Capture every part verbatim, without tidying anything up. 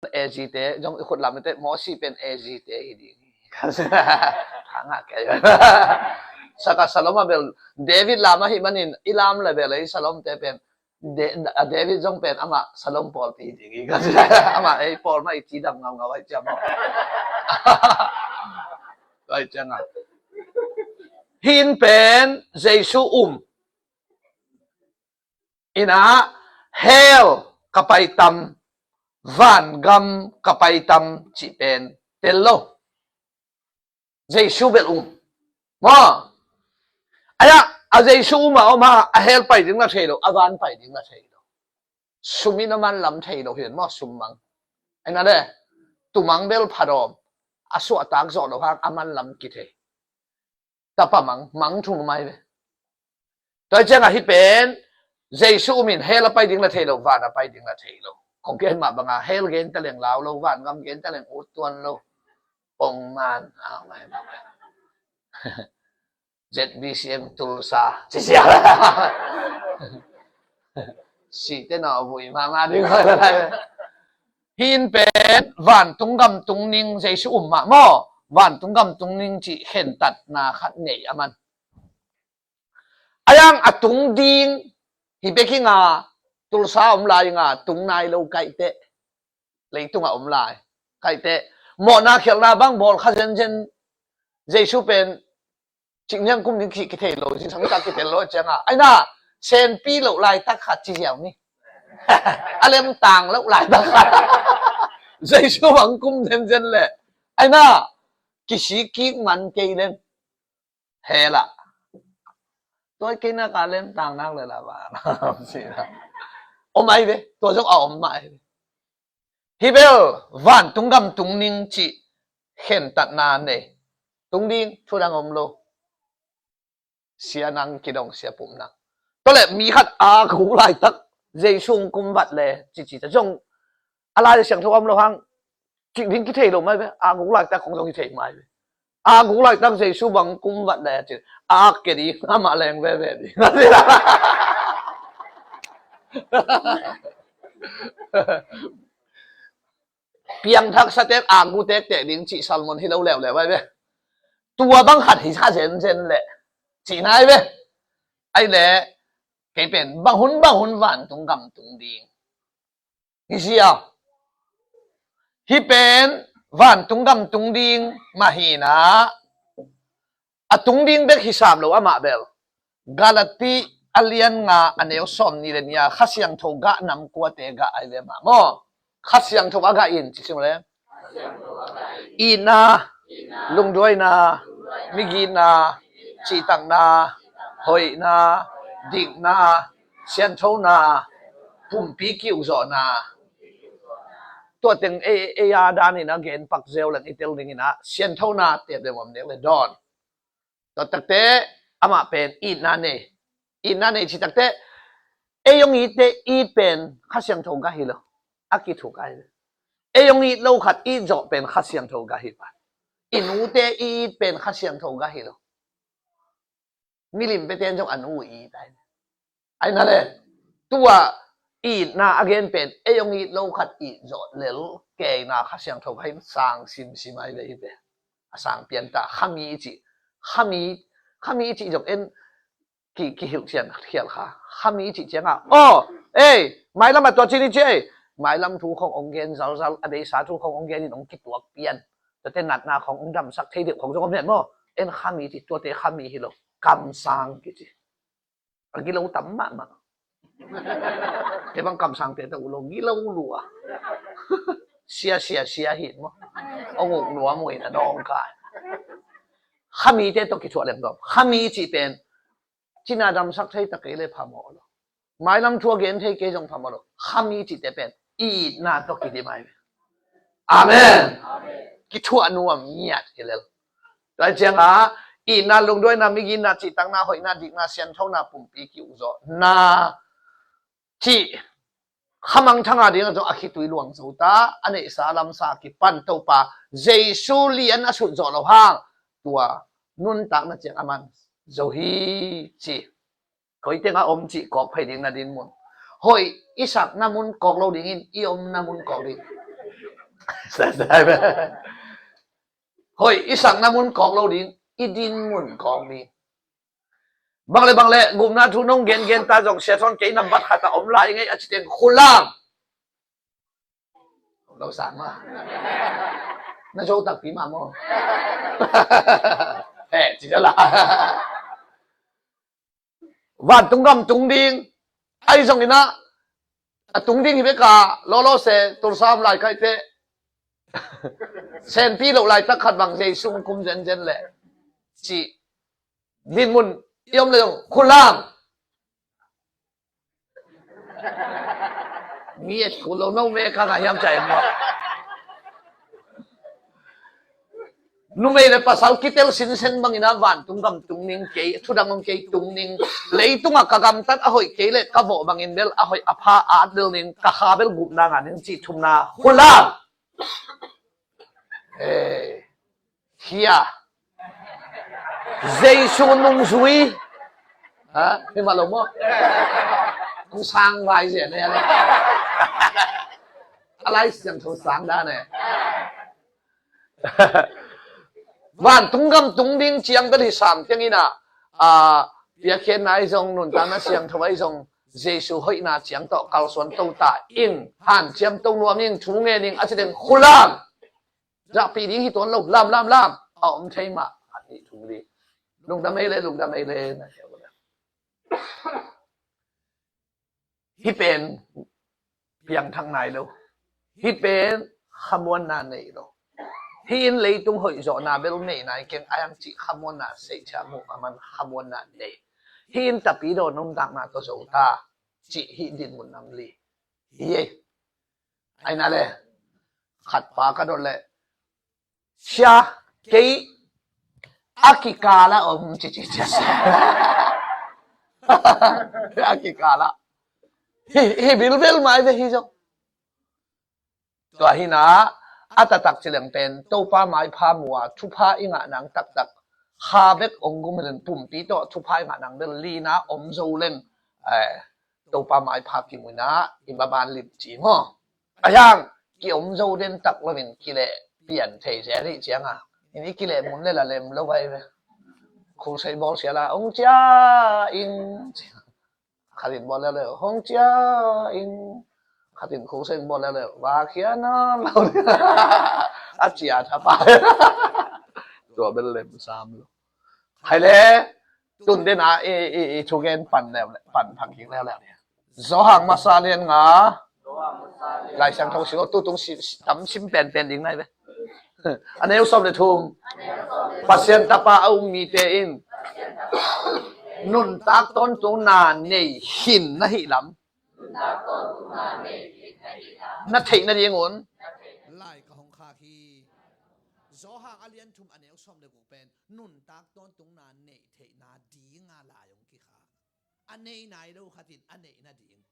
A G te zong i khut lam te, Mosi pen A G te hi ding. Hanga kei. Saka Salom a bel David lam ahi manin i lam le bel ei Salom te pen De, a David zong pen ama Salom pawlpi ding hi. Ama ei pawl ma i cidam ngaungau ai ciam aw. Ai ciam a. Hin pen Jesu um. Ina hell ka pai tam, vangam ka pai tam ci pen tel lo. Jesu bel um. Maw. Aya, a Jesu um a om a, a hell pai ding la thei lo, a van pai ding la thei lo. Sum in a man lam thei lo hin maw, sum mang. Aina le, tumang bel phadawm, a suahtak zawh lo hang a man lam kithei. Tapa mang, mang thu mai ve. Tua ciang a hi pen, Jesu um in hell a pai ding la thei lo, van a pai ding la thei lo. Kong gen mah banga hell gen ta leng lau lo, vangam gen ta leng ut tuan lo. Pong man, a mai mai. Z B C M Tulsa. Ci sia. Si te no vui mama ding. Hin pen vantung gam tung ning Jesu um mah maw. Vantung gam tung ning ci khentatna khat nei a man. A yang a tung ding hi bek hi nga, Tulsa om lai nga, tung nai lo kaite. Leitung a om lai kaite. Mawhna khialhna bang bawl kha zenzen Jesu pen cik niang kum ding ki, kithei lo, zingsang tak kithei lo ciang a. Aina, senpi lo lai tak khat ci ziau ni. A lem tang lo lai tak khat. Jesu bang kum zenzen le. Aina, kisi kik man kei leng. Hela. Tua kei na ka lem tang nak le la ba. Om ai ve, tua zong a om mai ve. Hi bel, vantung gam tung ning ci khentatna nei. Tung ding, thu dang om lo. Sia nang kidong, sia pum nang. Tua le, mi khat a guk laitak, Jesu kum vat le, ci ci ta zong, a lai siang tho om lo hang, cik ding kithei lo mai ve, a guk laitak kong zong kithei mai ve. A guk laitak Jesu bang kum vat le, ci, a ke ding, a ma leng ve ve ding. Piangthak sa tek, a gu tek tek ding cih salmon hi lo leuleu ai ve. Tua bang khat hi sa zenzen le. Cih nai ve. Ai le, kei pen, bang hun, bang hun vantung gam tung ding. Hi sia. Hi pen, vantung gam tung ding, mahina. A tung ding bek hi sam lo amah bel. Galati a lian nga a neu sawm ni le nia Kha Siangtho gah nam kuate gah ai ve mah maw. Kha Siangtho a gah in ci sing le. Itna, lungduaina, migitna, cihtakna, hoihna, dikna, sianthona, pumpi kiukzawhna. Tua teng ei, ei a danin a gen pak zeu leng i tel dingin a sianthona tep le muam nek le dawn. Tua takte amah pen itna nei. Itna nei ci takte ei hong itte it pen Kha Siangtho gah hi lo. A kithuk ai ve. Ei hong it lo khat it zawh pen Kha Siangtho gah hi pan. I nute it pen Kha Siangtho gah hi lo. Milim beten zong a nu it ai ve. Ai na le, tua itna a gen pen ei hong it lo khat it zawh lel keina Kha Siangtho gah hi, sang simsim ai ve hi ve. A sang pianta khami i cih. Khami, khami i cih zong en ki, kihilh cian khial kha. Khami i cih cianga. Aw, ei, mailam a tua cin i ci ei. Mailam thu khong ong gen zalzal, a beisa thu khong ong gen in ong kituak pian. Tuate natna khong ong damsak thei deuh khong zong om hian maw. En khami i ci, tuate khami hi lo. Kamsang kici. A gilo tam mahmah. Kei bang kamsangte tawh uh lo, gilo lua. Sia, sia, sia hi maw. Ong uk lua maw in a dawng kai. Khami te tawh kithuah lem dawm. Khami cih pen. Cina damsak thei ta kei le phamawh lo. Mailam thu a gen thei kei zong phamawh lo. Khami cihte pen. Itna tawh kidim ai ve. Amen. Kithuah nuam ngiat hi lel. Tua cianga, itna, lungduaina, migitna, cihtakna, hoihna, dikna, sianthona, pumpi kiukzawhna. Cih, khamangthanga dinga zong a khitui luang zo ta, a neihsa lamsa kipan Topa, Jesu lian a sut zawh lo hang, tua nuntakna ciang a man zo hi ci. Koi tengah om cih kawk phei ding na dinmun. Hoih, i sakna mun kawk lo dingin, i omna mun kawk ding. Hoih i sakna mun kawk lo ding, i din mun kawk ding. Bang le bang le gupna thu nong gengen ta zong, Siathawn kei nambat khat a om lai ngei a ci teng khulam. Lo sang ma. Na zo takpi ma maw? Eh, ci dala. Vantung gam tung ding. Ahi zongin ah, a tung ding hi bek a, lawlaw se, tulsa om lai kaite. Senpi loh laitak khat bang Jesu kum zenzen leh. Ci. Dinmun i om le zong khulam. Mi et kul lo, no me ka ka hiam cai maw? Numei le pasal kitel sinsen bangin ah vantung gam tung ning, kei thudang ong kei tung ning, leitungah ka gamtat a hoih kei le ka vawh bangin bel a hoih a pha a at lel ning, ka kha bel gupna ngah ning cih thumna khulam. Eh, hia. Jesu nungzui. Ha? Hi mah lo maw? Kong sang vai zia ne. A Lai Siangtho sang dan e. Vantung gam tung ding ciang bel hi sam ciangin ah, a, piakkhiatna ahi zong, nuntakna siangtho ahi zong, Jesu hoihna ciang tawh kalsuan to ta ing, hanciam to nuam ing, thu ngen ing, a ci ding khulam. Zakpih ding hi tuan lo, lam, lam, lam. A om thei mah, a nih thum li. Lungdam ei le, lungdam ei le, na hiau le. Hih pen piangthak nai lo. Hih pen khamuanna nei lo. Hih in leitung hoih zawhna bel nei nai keng, a hiang cih khamuanna sei cia muh a man khamuanna nei. Hih in tapidaw nuntakna tawh zo ta cih hih dinmun nam li. Hi ei. Aina le. Khat pa ka dot le. Sia, kei a kikala om ci ci cia sia. A kikala. Hi, hi bilbel mai ve hi zong. Tua hi na, a taktak ci leng pen, Topa maipha mua, thupha i ngah nang taktak. Kha bek ong gum hi leng pumpi tawh, thupha i ngah nang bel lina om zo leng. Eh, Topa maipha kimuina, i maban lim ci maw. A hiang, ki om zo den tak lovin, kileh pian thei sia rih cianga. Ini kileh mun le la lem lo vai ve. Khul sei bawl sia la, ong cia ing. Khatin bawl leu leu, hong cia ing. Khatin khuk seng bawl leu leu, va khia na lo. A cia tha pa. Tua bel lem sam lo. Hai le, tun dena i, i, i thugen pan leu, pan phang king leu leu ni. Johan masa lian nga. Lai Siangtho sim lo, tu tung si, si, tam sim pen pen ding nai ve. A neu sawm le thum. Pasian Tapa a um mite in nuntak tawntungna nei khin na hih lam na theih nadingun. Lai ka hong khak hi. Johan a lian thum a neu sawm le guk pen nuntak tawntungna nei theihna dinga lai hong kikhak. A nei nai lo khatin a neih nading.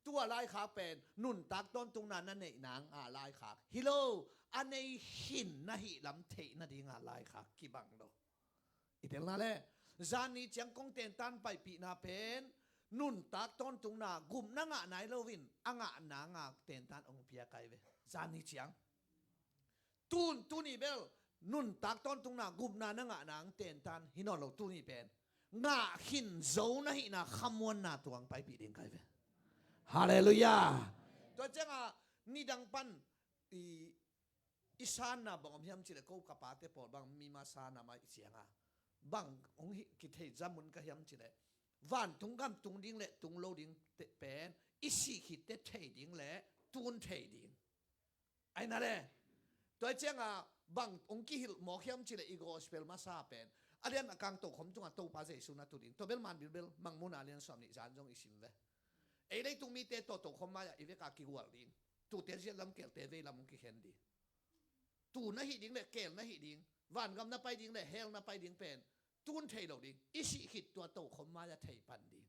Tua laikhak pen nuntak tawntungna na neih nanga laikhak hi lo, a nei khin na hih lam theih nadinga laikhak kibang lo. I telna le, zan ni ciang kong tentan paipihna pen nuntak tawntungna gupna ngah nai loin a ngah nanga tentan ong pia kai ve. Zan ni ciang. Tun, tuni bel, nuntak tawntungna, gupna na ngah nang tentan, hi nawn lo tuni pen. Ngah khin zo na hihna, khamuanna tuang paipih ding kai ve. Halleluiah. Tua cianga, nidang pan, i, i sanna bang om hiam cile, ko ka pate pawl bang, mi ma sanna mai cianga. Bang, ong hi, kithei zamun ka hiam cile. Vantung gam tung ding le, tung lo ding te pen, i sih khit te thei ding le, tun thei ding. Aina le. Tua cianga bang ong kihilh mawk hiam cile i gospel masa pen. A lian a kang tokhom tunga Topa Jesu na tu ding. Tua bel man bilbel mangmuna lian sawm nih zan zong i sim ve. Ei leitung mite tawh tokhom mai-ah i veka kigual ding. Tute ziat lam kelte vei lam ong kikhen ding. Tu na hih ding le kel na hih ding. Vangam na pai ding le hell na pai ding pen. Tun thei lo ding. I sih khit tua tokhom mai-ah thei pan ding.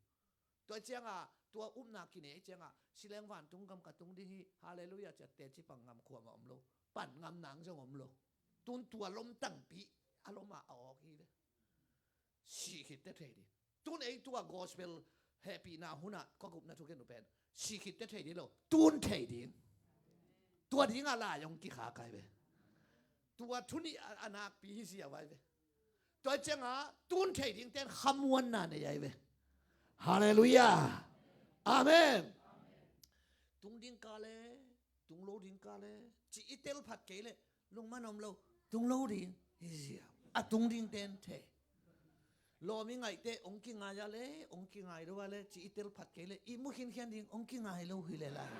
Tua cianga, tua upna kine cianga, sileng vantung gam ka tung ding hi, halleluiah, cia teci pang ngam khuama om lo, pan ngam nang zong om lo. Tun tua lom tangpi, a loma a awk hi ve. Sih khit te thei ding. Tun ei tua gospel hehpihna huna, ka gupna thuken upen. Sih khit te thei ding lo, tun thei ding. Tua dingah lai hong kikhak ai ve. Tua thu nih a, a nakpi hi ziau ai ve. Tua ciangah tun thei dingten khamuanna nei ai ve. Halleluiah. Amen. Tung ding ka le, tung lo ding ka le, ci i tel phat kei le, lungman om lo, tung lo ding hi ziau. A tung dingten thei. Lawm i ngaihte hong kingai a le, hong kingai lo a le, ci i tel phat kei le, i mu khinkhian ding hong kingai lo hi le lai.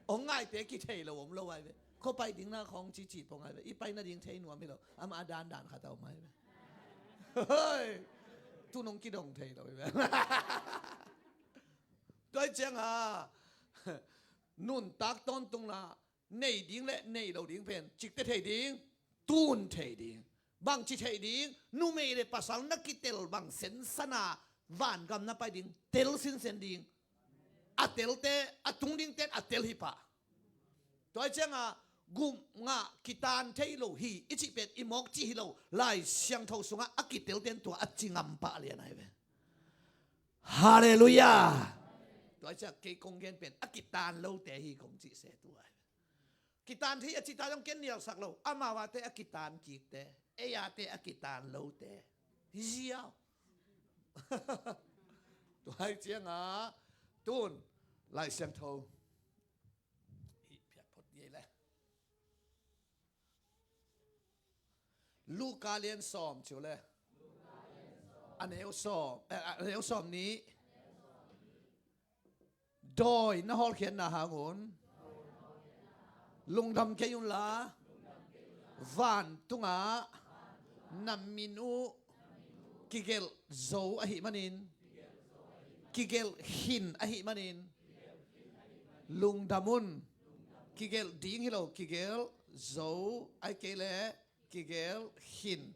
Hong ngaihte kithei lo om lo ai ve. Kho pai ding na khong cici pong ai ve. I pai nading thei nuam hi lo. Amah a dandan khat a om ai ve. Hoi. Tun hong kidong thei lo ai ve. Tua ciangah nuntak tawntungna nei ding le nei lo ding pen cikte thei ding, tun thei ding. Bangci thei ding, numei le pasal na kitel bang sensana vangam na pai ding, tel sinsen ding. A telte, a tung dingten a tel hi pah. Tua ciangah gum ngah kitan thei lo hi i cih pen i mawk cih hi lo, Lai Siangtho sungah a kitelten tua a ci ngam pah lian ai ve. Halleluiah. Tua ciah kei kong gen pen a kitan lote hi kong cih se tua ai ve. Kitan thei a cita zong ken nialsak lo. Amau ate a kitan kikte, ei ate a kitan lote hi ziau. Tua ai ciangah tun Lai Siangtho hih phiat phot ngei le. Luka lian sawm ciu le. A neu sawm, eh, a neu sawm nih. Dawi na hawlkhiatna hangun lungdam kei unla, vantungah na min uh kigelh zo ahih manin, kigelh khin ahih manin, lungdam un. Kigelh ding hi lo, kigelh zo ai kei leh kigelh khin.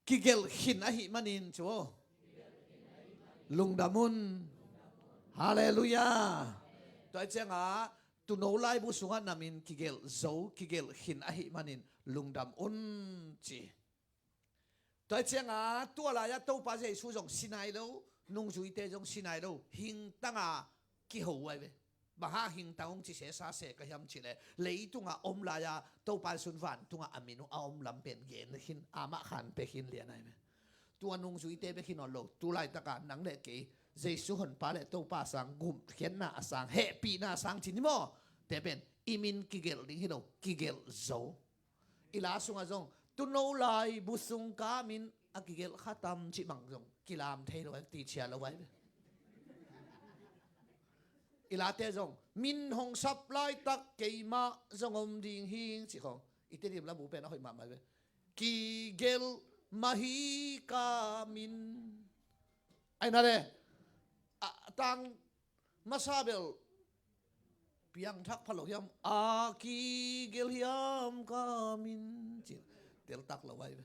Kigelh khin ahih manin cu aw, lungdam un. Halleluiah. Tua ciangah tuuno laibu sungah na min kigelh zo, kigelh khin ahih manin lungdam un ci. Tua ciangah tua lai-ah Topa Jesu zong si nai lo, nungzuite zong si nai lo, hingtanga kiho uh ai ve. Bang hang hingtang hong ci sesa se ka hiam cih leh, leitungah om lai-a Topa Jesu in vantungah a min uh a om lam pen gen khin, amah khan pia khin lian ai ve. Tua nungzuite bek hi nawn lo, tu laitakah nang le kei Jesu honpa le Topa sang, gupkhiatna a sang, hehpihna a sang ci ni maw? Te pen i min kigelh ding hi lo, kigelh zo. I la sungah zong tuuno laibu sung ka min a kigelh kha tam cih bang zong kilam thei lo ai, ti cia lo ai ve. I late zong min hong sap laitak keimah zong om ding hing cih khong i Tedim labu pen a hoih mahmah ai ve. Kigelh mah hi ka min. Ai na le, a tang masa bel piangthak pha lo hiam, a kigelh hiam ka min ci, teltak lo ai ve.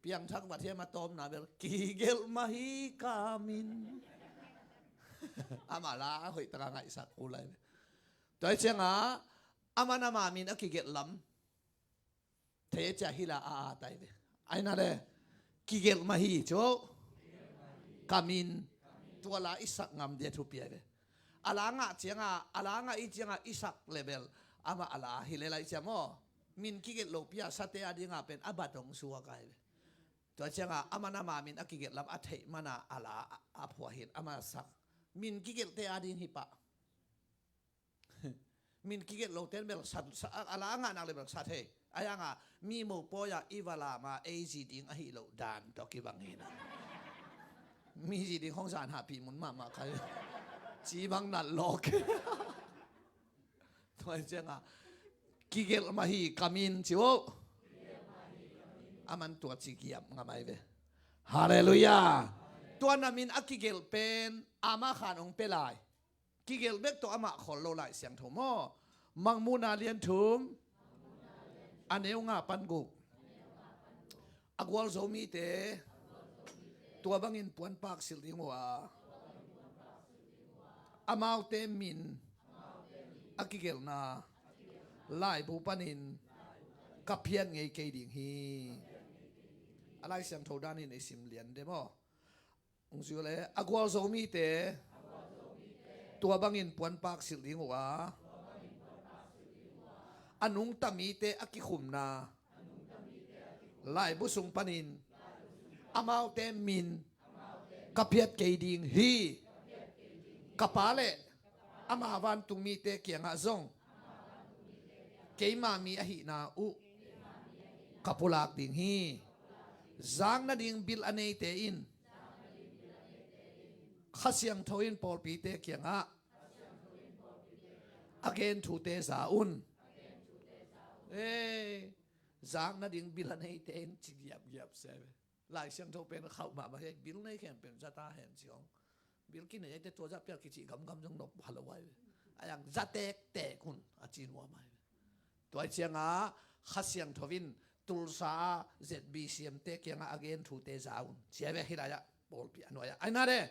Piangthak vat hiam a tawmna bel kigelh mah hi ka min. Amah la a hoih taka ngaihsak kul ai ve. Tua ciangah aman ama min a kigelh lam thei cia hi la a a tai ve. Ai na le, kigelh mah hi cu, ka min, tua la i sak ngam dia thupi ai ve. A la ngah ciangah, a la ngah i ciangah i sak le bel amah a la hi le lai cia maw? Min kigelh lopi a sate a dingah pen a bat hong suak ai ve. Tua ciangah aman ama min a kigelh lam a theih mana a la a, a phuah hin amah sak. Min kigelhte a ding hi pah. Min kigelh loten bel sa, sa, a la ngah nak le bel sa thei. A yanga mi mopawi-a i va lam a ei zi ding ahi lo dan tawh kibang hi na. Mi zi ding hong zan hahpih mun mahmah khai. Ci bang nat lawk. Tua ciangah kigelh mah hi ka min ci uh. Aman tua ci giap ngam ai ve. Halleluiah. Tua na min a kigelh pen amah khan hong pia lai. Kigelh bek tawh amah khol lo Lai Siangtho maw? Mangmuhna lian thum, a neu nga pan guk. A gualzo mite tua bangin puanpak silh ding uh a, amaute min a kigelhna laibu panin ka phiat ngei kei ding hi. A Lai Siangtho danin i sim lian de maw? Hong zui le, a gualzo mite Tua bangin puanpak silh ding uh a, a nungta mite a kikhumna laibu sung panin amaute min ka phiat kei ding hi. Ka Pa le ama vantung mite kiangah zong keima mi ahihna uh ka pulak ding hi. Zak nading bil a neite in Kha Siangtho in pawlpite kiangah a gen thute za un. Ei, zak nading bil a neite in ci giapgiap se ve. Lai Siangtho pen khauh mahmah hi, bil nei khempeuh za ta hen ci hong. Bil kinei te tua za pial kici gamgam zong nop halo ai ve. A yang za tektek un a ci nuam ai ve. Tua ciangah Kha Siangtho in Tulsa a Z B C M te kiangah a gen thute za un. Cia ve hi lai ah pawlpi a nuai ah. Ai na de.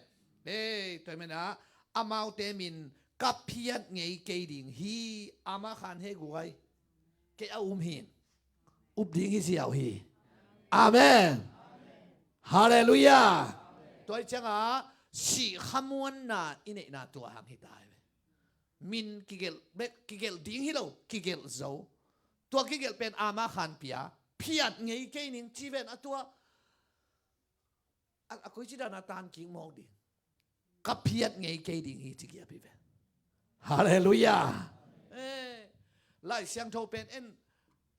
Ei, tua mena amaute min ka phiat ngei kei ding hi. Ama khan he guai. Kei a um hin. Up ding hi ziau hi. Amen. Halleluiah. Tua ciangah sih khamuanna i neihna tua hang hi ta hi ve. Min kigelh bek, kigelh ding hi lo, kigelh zo. Tua kigelh pen ama khan pia, phiat ngei kei ning ci ven a tua. A, a koici dana tan kik mawk ding. Ka phiat ngei kei ding hi ci giap hi ve. Halleluiah. Eh, Lai Siangtho pen en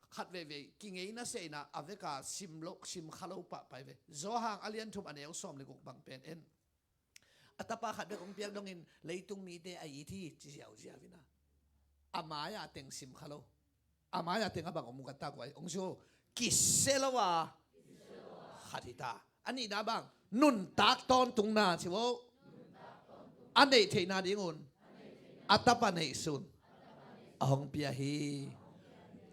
khat veivei kingeina seina a veka sim lo, sim kha lo pah pai ve. Johan a lian thum a neu sawm le guk bang pen en. A tapa khat bek hong piak dongin leitung mite a it hi ci ziauziau ina. A mai-ah teng sim kha lo. A mai-ah teng a bang om uh ka tak uai hong su kisia lo a khat hi ta. A nihna bang nuntak tawntungna ci vo. A neih theihna dingun a tapa neihsun a hong pia hi.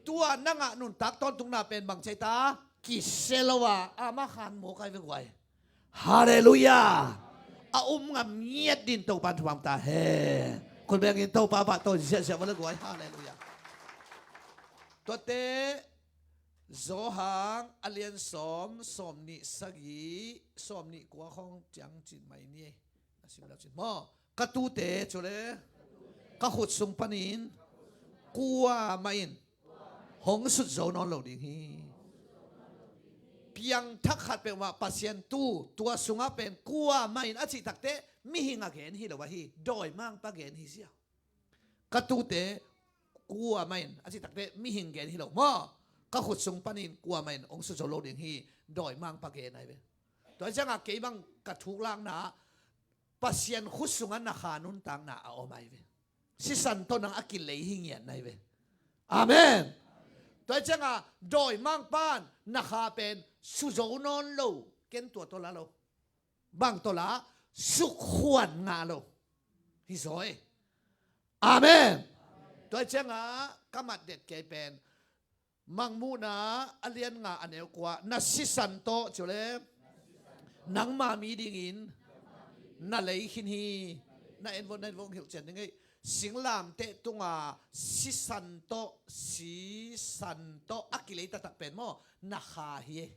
Tua nangah nuntak tawntungna pen bang cia ta kisia lo a ama khan mawk ai ve guai. Halleluiah. A um ngam ngiat din Topan thupha ta hen. Khut bengin Topa bah to ziahziah va le guai. Halleluiah. Tuate Johan a lian sawm, sawm nih sagih, sawm nih kua khawng ciang cin mai ni. A sim lo cin maw? Ka tute cu le ka khut sung panin kuamah in hong sut zo nawn lo ding hi. Piangthak khat peuhmah Pasian tu, tua sungah pen kuamah in a cih takte mihing a gen hi lo ahi, dawimangpa gen hi ziau. Ka tute kuamah in a cih takte mihing gen hi lo maw? Ka khut sung panin kuamah in hong sut zo lo ding hi, dawimangpa gen ai ve. Tua ciangah kei bang ka thuklakna Pasian khut sungah na kha nuntakna a om ai ve. Sisan tawh nang a kilei hi ngiat nai ve. Amen. Tua ciangah dawimangpan na kha pen su zo nawn lo, ken tua tawh la lo. Bang tawh la sukhuan ngah lo. Hi zaw e. Amen. Tua ciangah ka mat det kei pen Mangmuhna a lian nga a neu kua, na sisan tawh ci le nangma mi dingin na lei khin hi. Na en vot, na en vot hilh cian ding ei. Singlamteh tunga sisan tawh, sisan tawh a kilei taktak pen maw, na kha hi ei.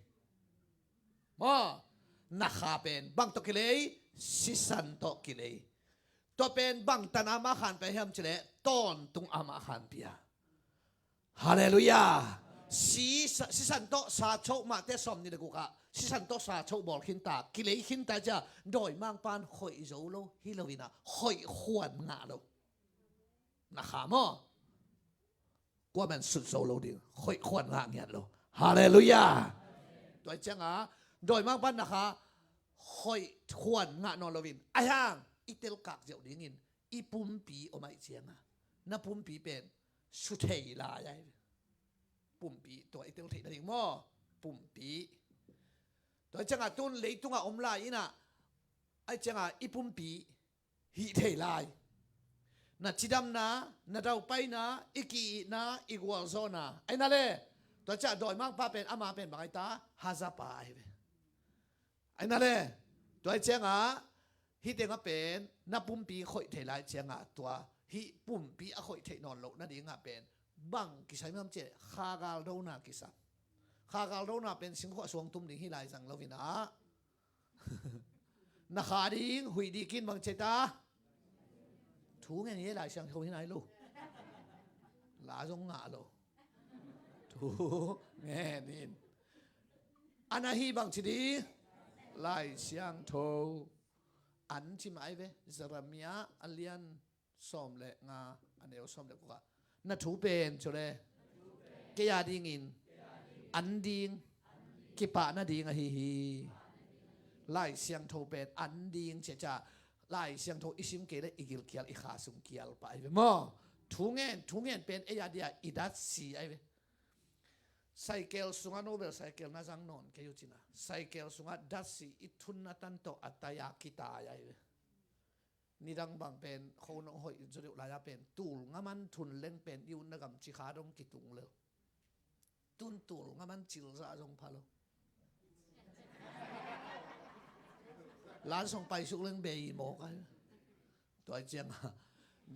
Maw, na kha pen bang tawh kilei, sisan tawh kilei. Tua pen bang tan amah khan pia hiam ci le tawntung amah khan pia. Halleluiah. Si, sa, sisan tawh sa choh, Mate sawm nih le guk ah sisan tawh sa choh bawl khinta, kilei khinta cia dawimangpan khoih zo lo hi lo ina khoih khuan ngah lo. Na kha maw? Kuaman sut zo lo ding, khoih khuan ngah ngiat lo. Halleluiah. Tua ciangah dawimangpan na kha khoih khuan ngah nawn loin a hiang i telkak ziau dingin i pumpi om aih cianga na pumpi pen su thei lai ai. Pumpi tua i tel theih nading maw? Pumpi. Tua ciangah tun leitunga om lai ina ai ciangah i pumpi hih thei lai. Na cidamna, na daupaina, i ki-itna, i gualzawhna ai na le. Tua ciah dawimangpa pen ama pen bang ai ta, hazapa ai ve. Ai na le, tua ai ciangah hih tengah pen na pumpi khoih thei lai ciangah tua hih pumpi a khoih theih nawn loh nadingah pen bang kisam hiam ciah, kha galdona kisam. Kha galdona pen singkhuah suang tum ding hi lai zang lo inah na kha ding huih dih kin bang ciah ta. Thu ngen hi, Lai Siangtho hi nai lo. La zong ngah lo. Thu ngen in. An ahi bang ci ding? Lai Siangtho. An ci mah ai ve. Jeremiah a lian sawm le nga, a neu sawm le kua. Na thu pen, cule, kei a dingin an ding, kipahna ding ahi hi. Lai Siangtho pen an ding ciacia, Lai Siangtho i sim kei le i gilkial, i kha sung kial pah ai ve maw. Thu ngen, thu ngen pen ei a dia i datsi ai ve. Saikel sungah, nobel saikel na zang nawn kei uh cina. Saikel sungah datsi i thunna tan tawh a tai a kitai ai ve. Nidang bang pen, kho nong hoih zaw deuh lai-a pen, tul ngaman thun leng pen, i utna gam cikha dong kitung lel. Tun tul ngaman cilzah zong pha lo. Lansong paisuk leng bei mawk ai. Tua ciangah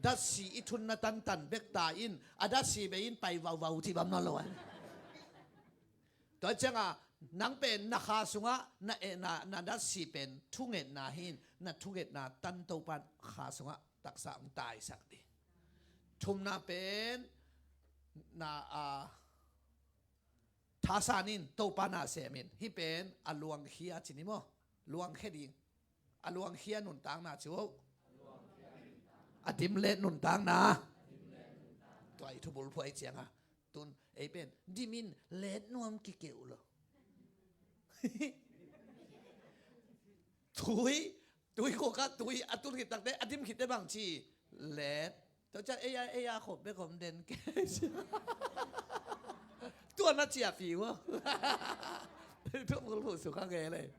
datsi i thunna tantan bek ta in, a datsi bei in pai vauvau ci bam nawn lo ai. Tua ciangah nang pen na kha sungah na, eh, na, na datsi pen thungetna hi in, na thungetna tan Topan kha sungah taksa hong taisak ding. Thumna pen na, a, thasan in, Topa na sem in. Hih pen a luangkhia ci ni maw? Luangkhia ding. A luangkhia nuntakna ci uh. A dim let nuntakna. Tua i thubul phuai ciangah tun ei pen dim in let nuam kikeu lo. Tui, tui khua kha tui a tun khit takte, a dim khitte bang ci? Let. Tua ciang ei a, ei a khop bek om den kei. Tua na ciah pi uh a. Tua mul hu su kha nge lei.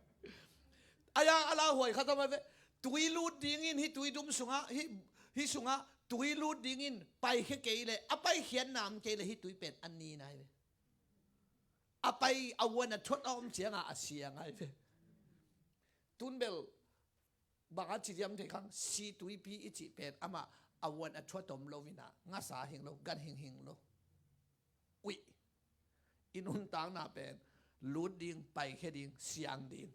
Ai a, a lauhuai khat om ai ve. Tui lut dingin hih tui dum sungah, hih, hih sungah tui lut dingin paikhia kei leh, a paikhiatna om kei leh hih tui pen a ni nai ve. A pai, a uan a thuat a om ciangah a sia ngai ve. Tun bel bang a ci diam thei khang, si tuipi i cih pen amah a uan a thuat om lo inah, ngasa hing lo, gan hing hing lo. Uih, i nuntakna pen lut ding, paikhia ding, siang ding.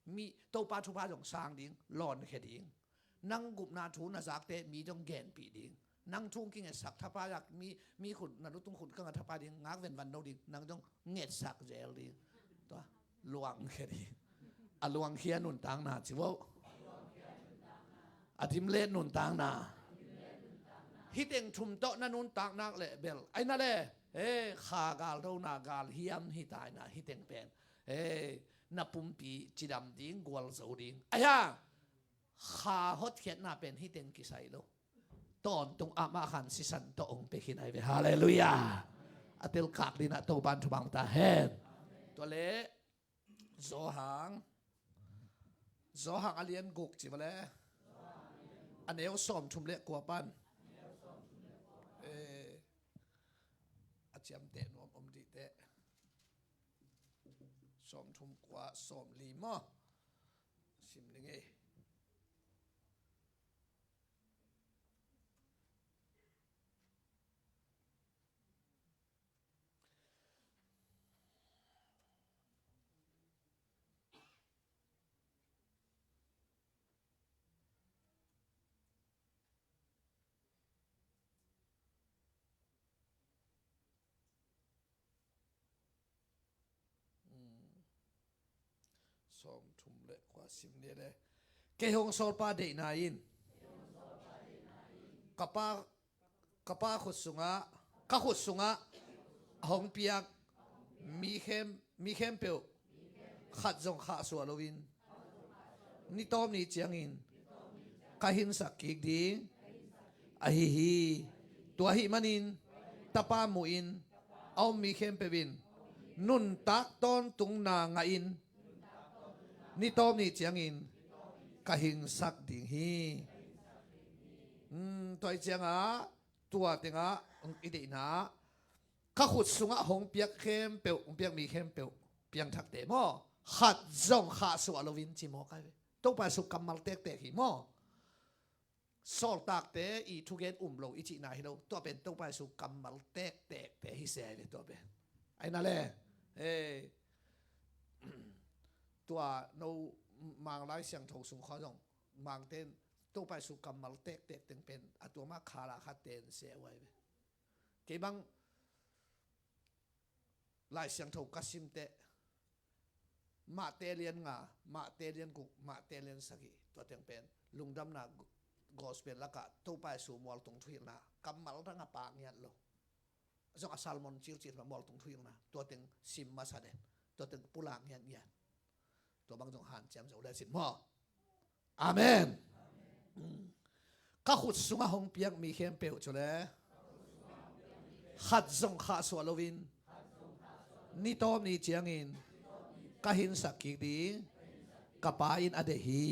Mi, Topa thupha zong sang ding, lawnkhia ding. Nang gupna thu na zakte mi dong genpih ding. Nang thu kingetsak thapai a, mi, mi khut, na lutung khut kangah thapai ding, ngak venvan lo ding, nang dong ngetsak zel ding. Tua, luangkhia ding. A luangkhia nuntakna ci vo. A dim let nuntakna. Hih teng thum tawh na nuntak nak leh bel. Ai na le, eh, kha gal do na gal hiam hi tai na hih teng pen. Eh, na pumpi cidam ding, gualzo ding. Ai ha! Kha hotkhiatna pen hih teng kisai lo. Tawntung amah khan sisan tawh hong pia khin ai ve. Halleluiah. A telkak dinah Topan thupha ta hen. Tua leh Johan, Johan a lian guk ci va le. A neu sawm thum le kua pan. Eh, a ciamteh nuam om dih teh. Sawm thum kua, sawm li maw? Sim ning ei. Sawm thum le kua sim ni le. Kei hong sawlpa deihna in ka pa, ka pa khut sungah, ka khut sungah a hong piak mi khem, mi khempeuh khat zong khahsuah loin ni tawp ni ciangin ka hinsak kik ding ahi hi. Tua ahih manin Tapa muhin a om mi khempeuh in nuntak tawntungna ngahin ni tawp ni ciangin ka hingsak ding hi. Hmm, tua hi ciangah tua tengah i deihna ka khut sungah hong piak khempeuh, hong piak mi khempeuh piangthakte maw? Khat zong khahsuah loin ci maw kai ve. Topa Jesu kammal tektek hi maw? Sawltakte i thugen um lo i cihna hi lo. Tua pen Topa Jesu kammal tektekte hi se ai ve tua pen. Ai na le. Eh, tua no Mang Lai Siangtho sung khaw zong Mangten Topa Jesu kammal tektek teng pen a tua mah khala kha ten se uai ve. Kei bang Lai Siangtho ka sim teh Mate lian nga, Mate lian guk, Mate lian sagih, tua teng pen lungdamna gospel lakah Topa Jesu mualtung thuhilhna kammal dang a pang ngiat lo. Zong a sermon cilcil ma mualtung thuhilhna tua teng sim masa den, tua teng pulak ngiatngiat. Tua bang zong hanciam zo le sin maw? Amen. Ka khut sungah hong piak mi khempeuh cu le khat zong khahsuah loin ni tawp ni ciangin ka hinsak kik ding ka Pa in a deih hi.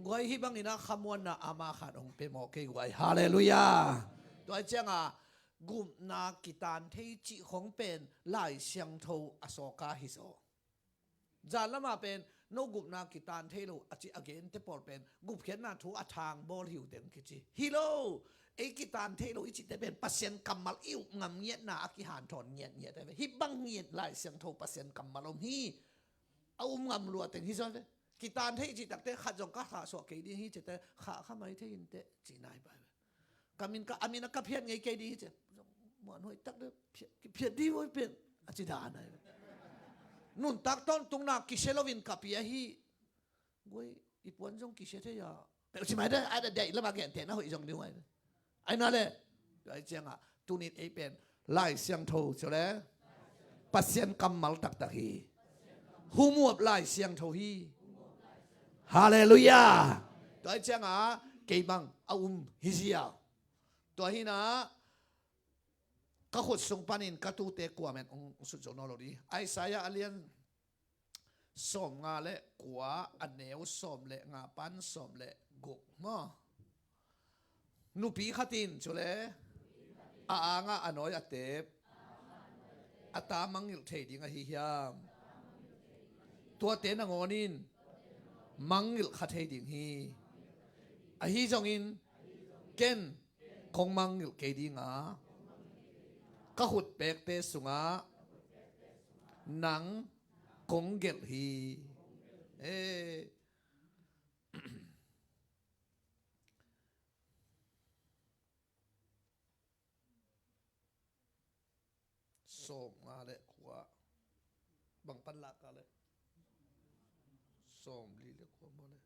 Guai, hih bangin a khamuanna ama khat hong pe maw kei guai. Halleluiah. Tua ciangah gupna kitan thei cih khong pen Lai Siangtho a sawka hi zaw. Zan lamah pen no gupna kitan thei lo a ci a gente pawl pen gupkhiatna thu a thang bawl hi uh teng kici hi lo. Ei kitan thei lo i cihte pen Pasian kammal i up ngam ngiatna a kihanthawn ngiatngiat hi ve. Hih bang ngiat Lai Siangtho Pasian kammal om hi. A um ngam lua teng hi zaw ve. Kitan thei i cih takte khat zong ka khahsuah kei ding hi cihte khah kha mai thei in teh ci nai pai ve. Ka min ka, a min a ka phiat ngei kei ding hi ci. Muan huai tak de phiat, phiat ding huai pen a ci dan ai. Nuntak tawntungna kisia loin ka pia hi. Guai, i puan zong kisia thei a. Peuh ci mai de, a da dai lama gen te na hoih zong ding huai. Ai na le. Ai ciangah tunin ei pen Lai Siangtho cu le Pasian kammal taktak hi. Humuap Lai Siangtho hi. Halleluiah. Tua hi ciangah kei bang a um hi ziau. Tua hinah ka khut sung panin ka tute kuamen ong sut zo nawn lo dih. Isaiah a lian sawm nga le kua, a neu sawm le nga pan sawm le guk maw? Nupi khat in cu le a angah a nawi a tep a ta mangngilh thei ding ahi hiam? Tuate nangawn in mangngilh kha thei ding hi. Ahi zongin ken kong mangngilh kei ding a, ka khut pekte sungah nang kong gelh hi. Eh. Sawm nga le kua. Bang pan lak ka le sawm li le kua maw le?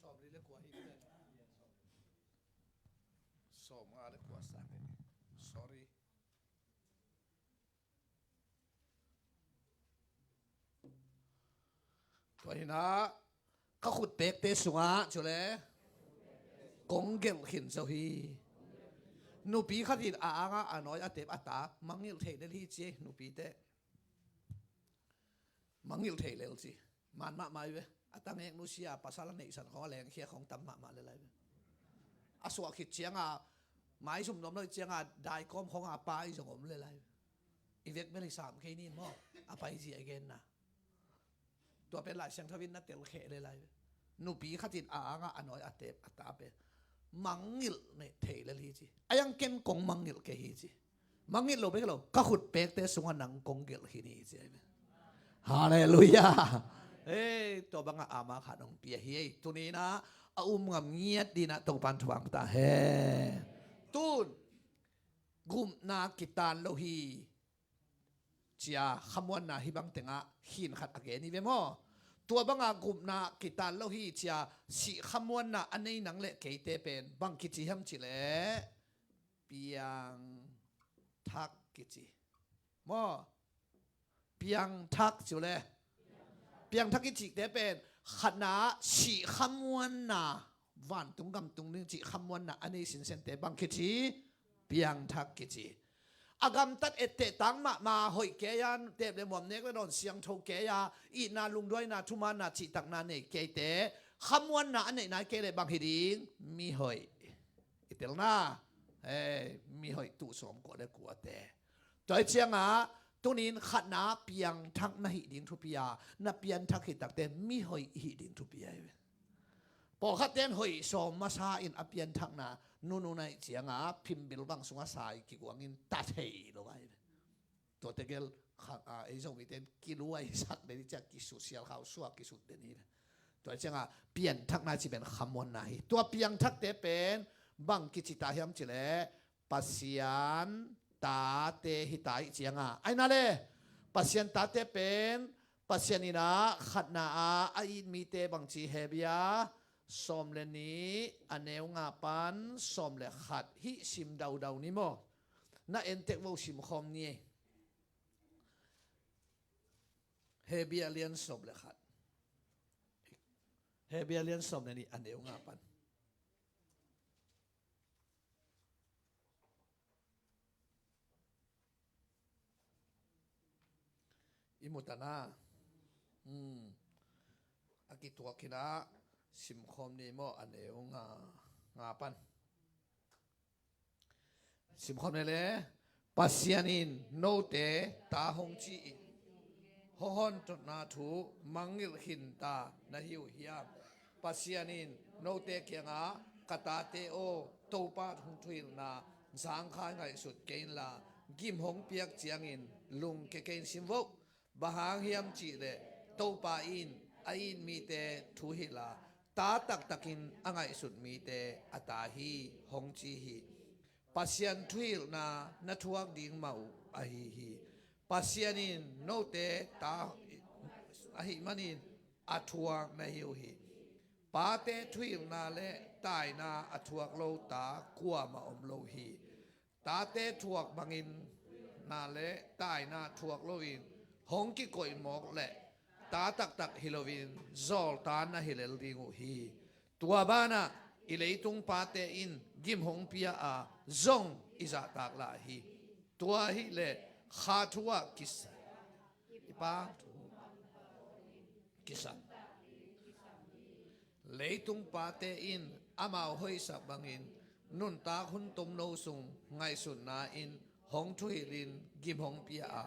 Sawm li le kua hi le. Sawm nga le kua sang hi. Sorry. Tua hinah ka khut pekte sungah cu le kong gelh khin zo hi. Nupi khat in a angah a nawi a tep a ta mangngilh thei lel hi ci. Nupite mangngilh thei lel ci. Man mahmah hi ve. A tangek nusia pasal a neihsan khong a lengkhia khong tam mahmah le lai ve. A suah khit cianga maizum nuam lo cianga daikawm khonga pai zong om le lai ve. I vek bel i sam kei nin maw? A paizia i genna. Tua pen Lai Siangtho in na telkheh le lai ve. Nupi khat in a angah a nawi a tep a ta pen mangngilh ne thei lel hi ci. A yang ken kong mangngilh kei hi ci. Mangngilh lo bek lo, ka khut pekte sungah nang kong gelh hi ni ci ai ve. Halleluiah. Ei, tua bangah ama khat hong pia hi ei. Tuninah a um ngam ngiat dinah Topan thupha ta he. Tun gupna kitan lo hi cia khamuanna hi bang tengah khin khat a gen hi ve maw? Tua bangah gupna kitan lo hi cia sih khamuanna a nei nang le keite pen bang kici hiam cileh piangthak kici maw? Piangthak ci uh le. Piangthak i cihte pen khatna sih khamuanna, vantung gamtung ding cih khamuanna a nei sinsente bang kici piangthak kici. A gamtat etteh tang mahmah hoih kei a, tep le muam nek le dawn siangtho kei a, itna lungduaina thumaanna cihtakna nei keite khamuanna a neih nai kei le bang hi ding? Mihoih. I telna, hei, mihoih tuh sawm kua le kuate. Tua hi ciangah Tunin khatna piangthak na hih ding thupi a, na pianthak hih takte mihoih i hih ding thupi ahi ve. Pawlkhatte in hoih sawm masa in a pianthakna nunung na hih cianga phimbil bang sungah sai kiguangin ta thei lo ahi ve. Tuate gel kha, a, ei Zomite in kiluaisak den hi ciah kisut, sialkhau suak kisut den hi ve. Tua cianga pianthakna ci pen khamuanna hi. Tua piangthakte pen bang kici ta hiam cileh Pasian tate hi ta ih cianga. Aina le Pasian tate pen Pasian inah khatna a a it mite bangci Hebia sawm le nih a neu nga pan sawm le khat hih sim daudau ni maw? Na entek vo, simkhawm ni ei. Hebia lian sawm le khat. Hebia lian sawm le nih a neu nga pan. I mutana. Hmm. A kituak hinah simkhawm ni maw, a neu nga, nga pan. Simkhawm ni le, Pasian in note ta hong ci in, hong hawntawna thu mangngilh khinta na hi uh hiam? Pasian in note kiangah, ka tate aw, Topa hong thuhilhna zangkhai ngaihsut kei inla, gim hong piak ciangin lungkia kei in, sim vo. Bang hang hiam cihleh Topa in a it mite thuhilh a, ta taktakin a ngaihsut mite a ta hi, hong ci hi. Pasian thuhilhna na thuak ding mah uh ahi hi. Pasian in note ta ahih manin a thuak na hi uh hi. Pate thuhilhna le taina a thuak lo ta kuamah om lo hi. Tate thuak bangin na le taina thuak loin hong kikoih mawk leh ta taktak hi loin zawlta na hi lel ding uh hi. Tua banah i leitung pate in gim hong pia a, zong i zahtak lai hi. Tua hileh kha thu ah kisa, i Pa thu kisa. Leitung pate in amau hoihsak bangin nuntak hun tomno sung ngaihsutna in hong thuhilhin gim hong pia a,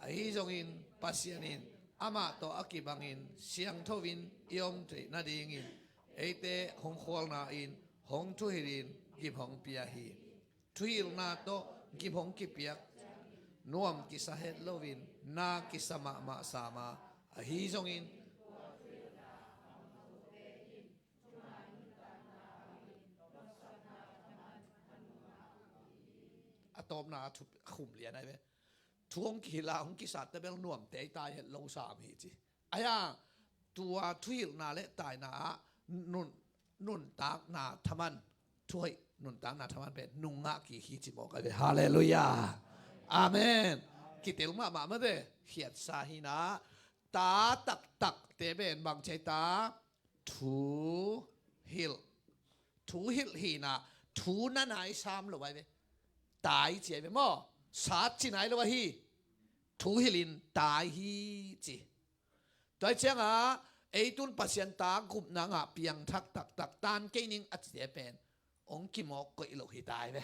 ahi zongin Pasian in amah tawh a kibangin siangtho in i om theih nadingin eite hong khualna in hong thuhilhin gim hong pia hi. Thuhilhna tawh gim hong kipiak nuam kisa het loin na kisa mahmah sam a, ahi zongin a tawpna a thu, a khum lian ai ve. Thu hong kihilh a hong kisat tebel nuamte i tai het lo sam hi ci. Ahi a, tua thuhilhna le taina ah nun, nuntakna thaman, thuhoih nuntakna thaman pen nungah kik hi ci mawk ai ve. Halleluiah. Amen. Kitel mahmah mah ve. Khiatsa hinah ta taktakte pen bang ci ai ta? Thuhilh. Thuhilh hinah thu na nai sam lo ai ve. Tai ci ai ve maw? Sat ci nai lo ahi. Thuhilhin tai hi ci. Tua hi ciangah ei tun Pasian ta gupna ngah piangthak taktak tan kei ning a cite pen hong kimawk koih lo hi ta ai ve.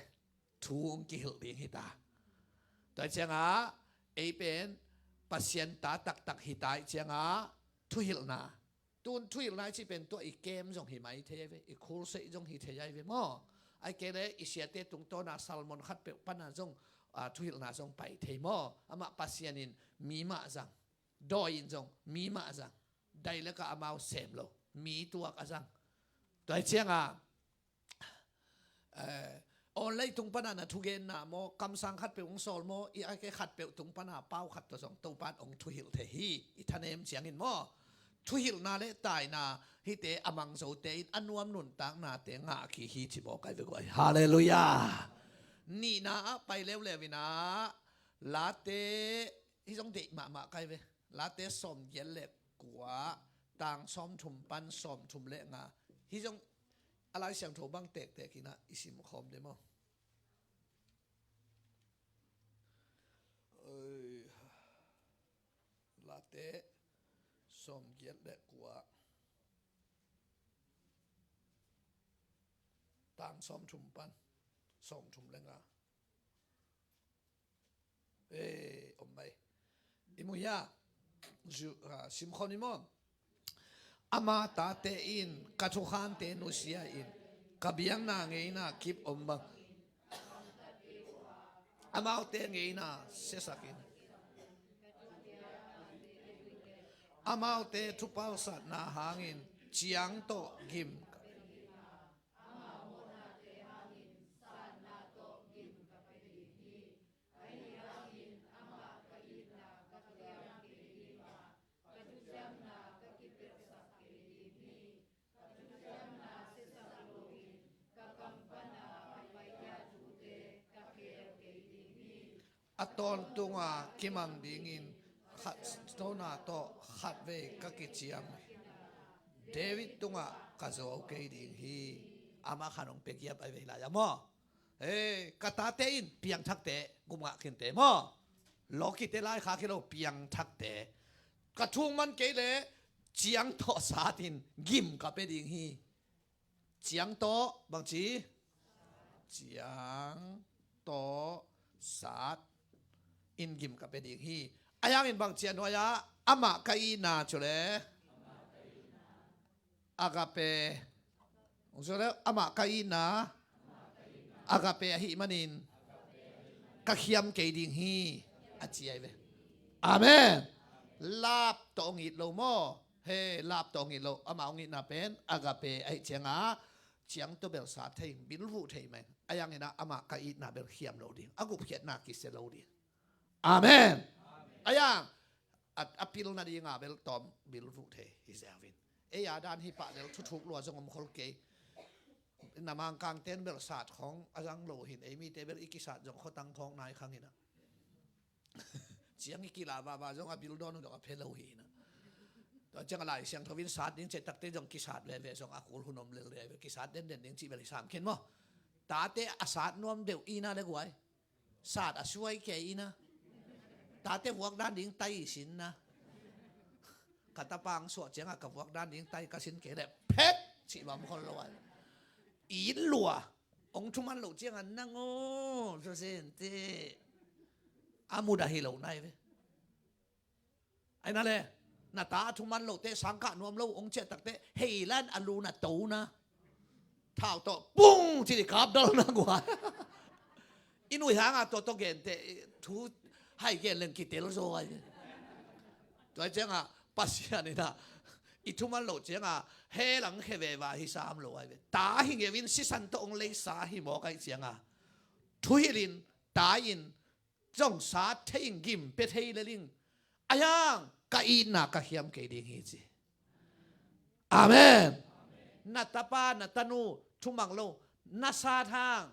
Thu hong kihilh ding hi ta. Tua hi ciangah ei pen Pasian ta taktak hi ta ih ciangah thuhilhna. Tun thuhilhna i cih pen tua i kem zong hi mai thei ai ve, i khulseih zong hi thei ai ve maw? Ai kei le i siate tungtawna sermon khatpeuh pana zong, a, thuhilhna zong pai thei maw? Amah Pasian in mi mah zang, dawi in zong mi mah zang, dailaka amau sem lo, mi tuak a zang. Tua hi ciangah Eh, online tung pana na thugenna maw, kamsang khatpeuh hong sawl maw, i a ke khatpeuh tung pana pau khat tawh zong Topan hong thuhilh thei hi, i thanem ciangin maw? Thuhilhna le taina hihte a mang zote in a nuam nuntaknate ngah kik hi ci mawk ai ve guai. Halleluiah. Nihna ah pai leuleu inah Late hi zong deih mahmah kai ve. Late sawmgiat le kua, tang sawmthum pan sawmthum le nga. Hi zong a Lai Siangtho bang tektek inah i simkhawm de maw? Oi. Late sawmgiat le kua, tang sawmthum pan sawmthum le nga. Eh, om mai. I mu hia? Zu-, ah, simkhawm ni maw? Ama tate in ka thukhante nusia in, ka biakna ngeina kip om bang, amaute ngeina siasak in, amaute thupalsatna hangin ciang tawh gim. A tawntunga kimang dingin khat tawna tawh khatvei ka kiciam hi. David tungah ka zo kei ding hi. Amah khan hong pia giap a vei lai a maw? Hei, ka tate in piangthakte, gupngah khinte maw? Lawkite lai kha khi lo, piangthakte. Ka thuk man kei leh ciang tawh satin gim ka pia ding hi. Ciang tawh, bangci? Ciang tawh sat in gim ka pia ding hi. A yangin bangci a nuai-ah amah ka itna cu le agape. Hong suak leh amah ka itna agape ahih manin ka khiam kei ding hi, a ci ahi ve. Amen. Lap tawh hong it lo maw? He, lap tawh hong it lo. Amah hong itna pen agape ahih ciangah ciang tawh bel sat thei, bilvuh thei mah. A yanginah amah ka itna bel khiam lo ding, a gupkhiatna kisia lo ding. Amen. A yang a, a pilna dinga bel tawm bilvuh thei hi ziau in. Ei a dan hi pah lel, thuthuk lua zong om khol kei. Na Mangkangten bel sat khawng a zang lo hin, ei mite bel i kisat zong khuatang khawng nai khang hinah. Ciang i kila vava zong a bil dawn uh dong a phe lo hinah. Tua ciang a Lai Siangtho in sat ding ciah takte zong kisat veve zong a kul hun om lel le, kisat denden ding cih bel i sam khin maw? Tate a sat nuam deuh ina le guai. Sat a suai kei ina. Tate vuak dan ding tai i sin na. Ka tapa ang suah ciangah ka vuak dan ding tai ka sin kei leh phet cih bang khol lo ai. It lua. Hong thuman loh ciangah nang aw, suasen te. A mudah hi lo nai ve. Ai na le, na ta a thuman lote, sangkah nuam lo hong ciah takte, hei lan a lu na to na. Thau tawh pung ci di kapdal na guai. I nuih hanga tua tawh gente thu hai gen leng kitel zaw ai. Tua ciangah Pasian inah i thuman loh ciangah he lang khe veva hi sam lo ai ve. Ta hi ngeu in sisan tawh hong leisa hi mawk ai ciangah thuhilh in, ta in, zong sat thei in, gim pia thei lel in, a yang ka itna ka khiam kei ding hi ci. Amen. Na tapa na tanu thumang lo na sat hang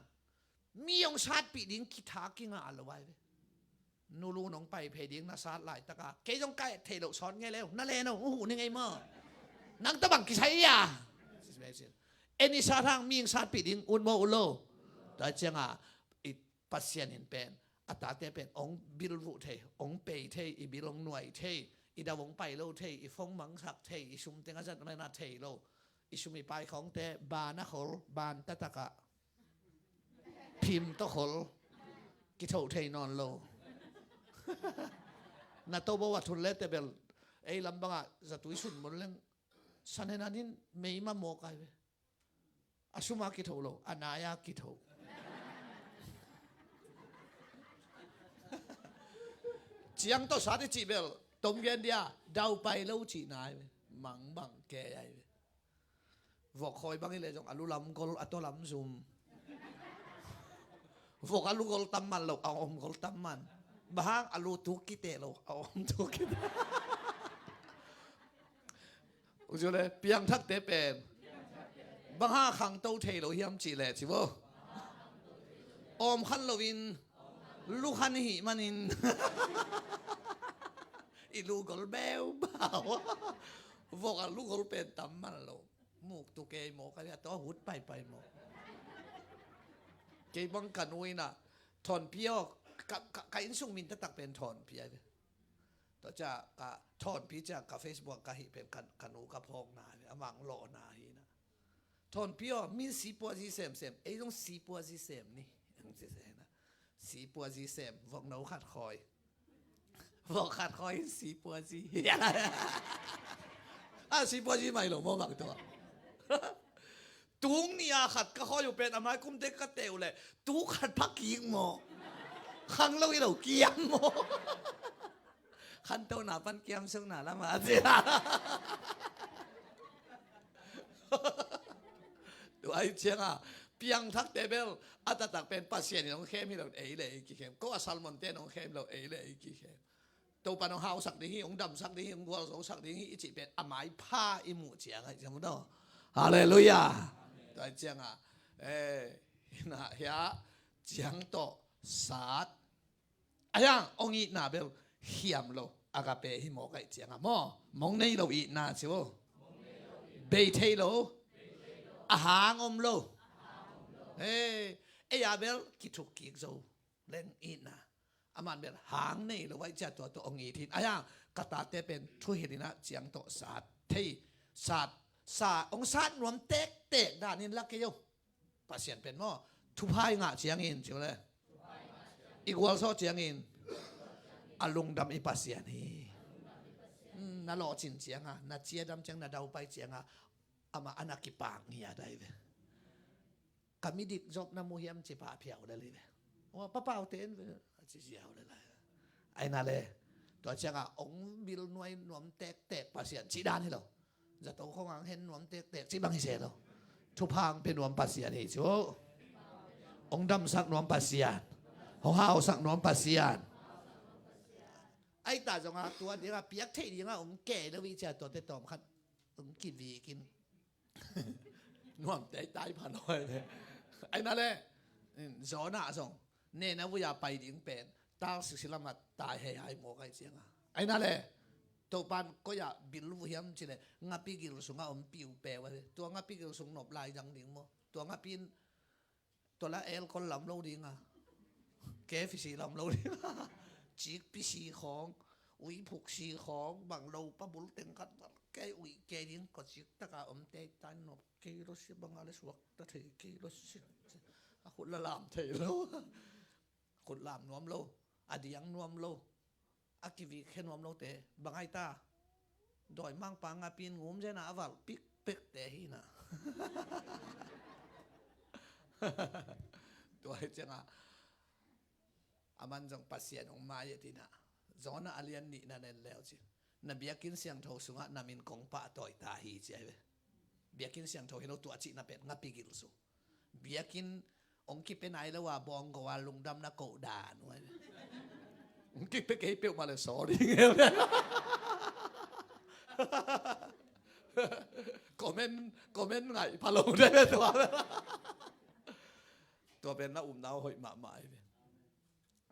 mi hong satpih ding kitha kingah lo ai ve. Nulu nong pai phei ding na sat laitaka kei zong ka et thei loh sawt ngei leu na le no uh huh ni ngei maw? Nang tabang kisai ia. En i sat hang mi hong satpih ding ut maw ut lo? Tua ciangah i Pasian in pen a tate pen hong bilvuh thei, hong pei thei, i bil hong nuai thei, i dau hong pai lo thei, i phone mangsak thei, i sum teng a zat mena thei lo, i sum i pai khawngte ban a khol, ban tatakah phim tawh khol, kithoh thei nawn lo. Na to bo a thun le tebel ei lam bangah zatui sun mun leng sanenan in meima mawk ai ve. A suma kitho lo, a nai-a kitho. Ciang tawh sat i cih bel tom gen dia, dau pai lo cih nai ve. Mangbang kei ai ve. Vok khawi bang i le zong a lu lam gol, a taw lam zum. Vok a lu gol tam man lo, a om gol tam man. Bang hang a lu tuk kite lo, a om tuk kite. Uziu le piangthakte pen bang hang khangto thei lo hiam cih le ci vo. Om khan loin lu khan hih manin i lu gol beu bau. Vok a lu gol pen tam man lo. Muk tu kei maw, ka liah tawh a hut paipai maw. Kei bang ka nu inah Thawnpi aw, ka, ka, ka innsung min taktak pen Thawnpi ai ve. Tua cia ka Thawnpi cia ka Facebook ka hih pen ka, ka nu ka phawkna ai ve, amah ang lawhna hi na. Thawnpi aw, min sipuazi semsem, ei zong sipuazi sem ni. Ang ci se na. Sipuazi sem, vokno khat khawi. Vok khat khawi in sipuazi. A sipuazi mai lo maw bang tua. Tung ni a khat ka khawi uh pen a mai kum te ka teh uh leh tu khat pha kik maw. Khang lo hi lo kiam maw. Khantona pan kiam sung na lam a ci. Tua hi cianga piangthakte bel a taktak pen Pasian in hong khem hi lo, ei le ei kikhem. Ko a Salmon ten hong khem lo, ei le ei kikhem. Topa in hong hausak ding hi, hong damsak ding hi, hong gualzosak ding hi i cih pen a maipha i muh ciang ahi ciang maw. Halleluiah. Tua hi cianga eh, hina hia ciang tawh sat. Ahi hang hong itna bel hiam lo, agape hi mawk ahi cianga maw. Mong nei lo itna ci uh. Bei thei lo. A hang om lo. Hei, ei a bel kithuk kik zo leng itna. Aman bel hang nei lo ahi cia tua tawh hong it hi. Ahi hang ka tate pen thuhilh in ah ciang tawh sat thei, sat, sa, hong sat nuam tektek danin la kei o. Pasian pen maw, thupha i ngah ciangin ci uh le, i gualzawh ciangin a lungdam i Pasian hi. Hmm, na lawhcin cianga, na ciadam ciang, na daupai cianga amah a na kipak ngiat ahi ve. Ka midik zop na mu hiam ci pah phiau le li ve. Ua papaute in ve a ci ziau le lai. Aina le tua cianga hong bil nuai nuam tektek Pasian cih dan hi lo. Zato khong ang hen nuam tektek cih bang hi se lo. Thupha ang pe nuam Pasian hi cu. Hong damsak nuam Pasian. Hong hausak nuam Pasian. Aita zonga tua dinga piak theih dinga hong kei lo i cia tuate tawm khat hong kivikin nuam tei tai pha nawi le. Aina le Jonah zong Nineveh a pai ding pen tal sisi lamah tai hei hai mawk ahi cianga. Aina le Topan koi-ah bil uh hiam cile ngapi gil sungah om piu peu ahi. Tua ngapi gil sung nop lai dang ding maw? Tua ngapi in tua la alcohol lam lo dinga, K F C lam lo dinga, cikpi si khawng, uiphuk si khawng, bang lo pa bul teng khat bal kei uih kei ding, kua cik taka om tei tai nop kei lo si banga le suak ta thei kei lo si. A khut la lam thei lo. Khut lam nuam lo, a diang nuam lo, a kivik khe nuam lote bang aita. Dawimangpa ngapi in ngum zena a valh pikpekte hina. Tua hi cianga aman zong Pasian hong mai e tina. Jonah a lian nihna nen leu ci. Na biakinn siangtho sungah na min kong pahtawi ta hi ci ahi ve. Biakinn siangtho hi lo tua cihna pen ngapi gil su. Biakinn hong kipia nai lo a bawnggo a lungdamna koh dan uh ahi ve. Hong kipia kei peuhmah le saw ding e. Comment, comment ngaih pha lo de ve tua. Tua pen na upna uh hoih mahmah ahi ve.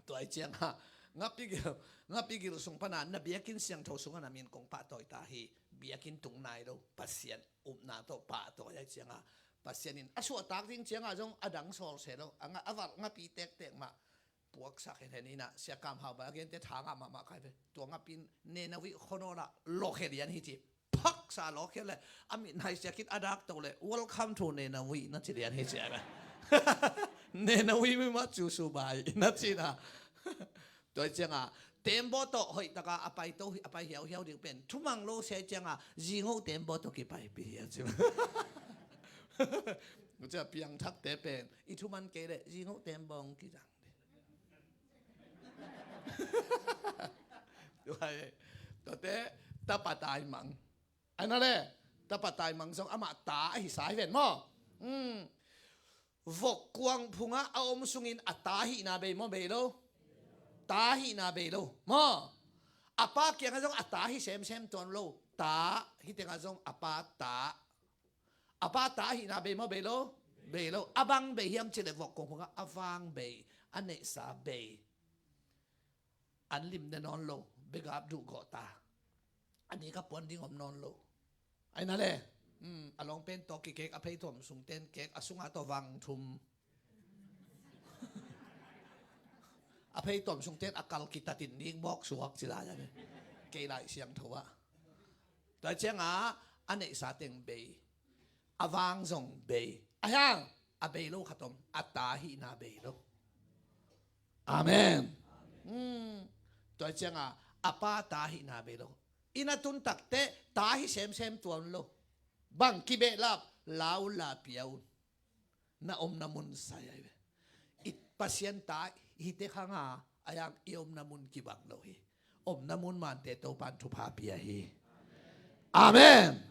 Tua ahi cianga ngapi gil, ngapi gil sung pana na biakinn siangtho sungah na min kong pahtawi ta hi. Biakinn tung nai lo Pasian upna tawh pahtawi ahi cianga Pasian in a suahtak ding cianga zong a dang sawl se lo. A nga, a valh ngapi tektek mah puaksak henhen ina Sia Kam Hau ba a gente thangah mahmah kai ve. Tua ngapi in Nineveh khuanawl ah lawkhia lian hi ci. Phaksa lawkhia le a mit nai siakin a dak to le welcome to Nineveh na ci lian hi ci a ve. Nineveh mi mah cu su bai na cina. Tua hi cianga tembaw tawh hoihtaka a pai to a pai hiauhiau ding pen thumang lo sia hi cianga zingo tembaw tawh kipaipi hiau ci. Cia piangthakte pen i thuman kei le zingo tembaw hong kizang. Tuate tapa taimang. Aina le tapa taimang zong amah ta ahi sa hi ven maw? Vok kuang phungah a om sungin a ta hihna bei maw bei lo? Ta hihna bei lo maw? A pa kiangah zong a ta hi semsem tuan lo. Ta hi tengah zong a pa ta. A pa ta ahihna bei maw bei lo? Bei lo. A bang bei hiam cileh vok kong phungah a vang bei, a neihsa bei. An lim ne nawn lo, begap duh gawh ta. A nik a puan ding om nawn lo. Aina le a lawng pen tawh kikek a phei tuam sungten kek a sunga tawh vang thum. A phei tuam sungten a kal kitatin nik bawk suak ci lai a ve. Kei lai siangtho ah. Tua cianga a neihsa teng bei. A vang zong bei. A hiang a bei lo khat om, a ta hihna bei lo. Amen. Tua cianga A pa ta hihna bei lo. Inn a tun takteh ta hi semsem tuan lo. Bang kibehlap, la un la pia un. Na omna mun sai ai ve. I Pasian ta hite khanga, a yang i omna mun kibang lo hi. Omna mun mante Topan thupha pia hi. Amen.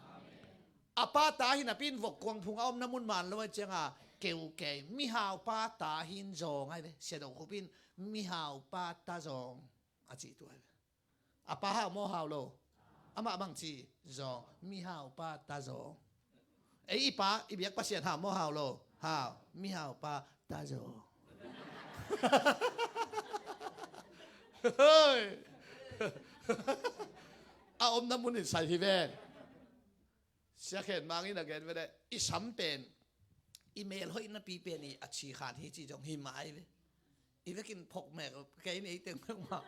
A pa ta hi napi in vok kuang phung a omna mun man lo a cianga keukei mihau pa ta hin zawng ai ve. Sia Do Khup in mihau pa ta zawng a ci tua ai ve. A pa hau maw hau lo? Amah bang ci zawng, mihau pa ta zawng. Ei i pa i biak Pasian hau maw hau lo? Hau, mihau pa ta zawng. Hoi. A omna mun in sai hi ven. Sia Khen Mang in a gen ve le, i sam pen i mel hoih napi pen i a ci khan hi ci zong hi mah ai ve. I vekin phok mek kei ni ei teng mek mah.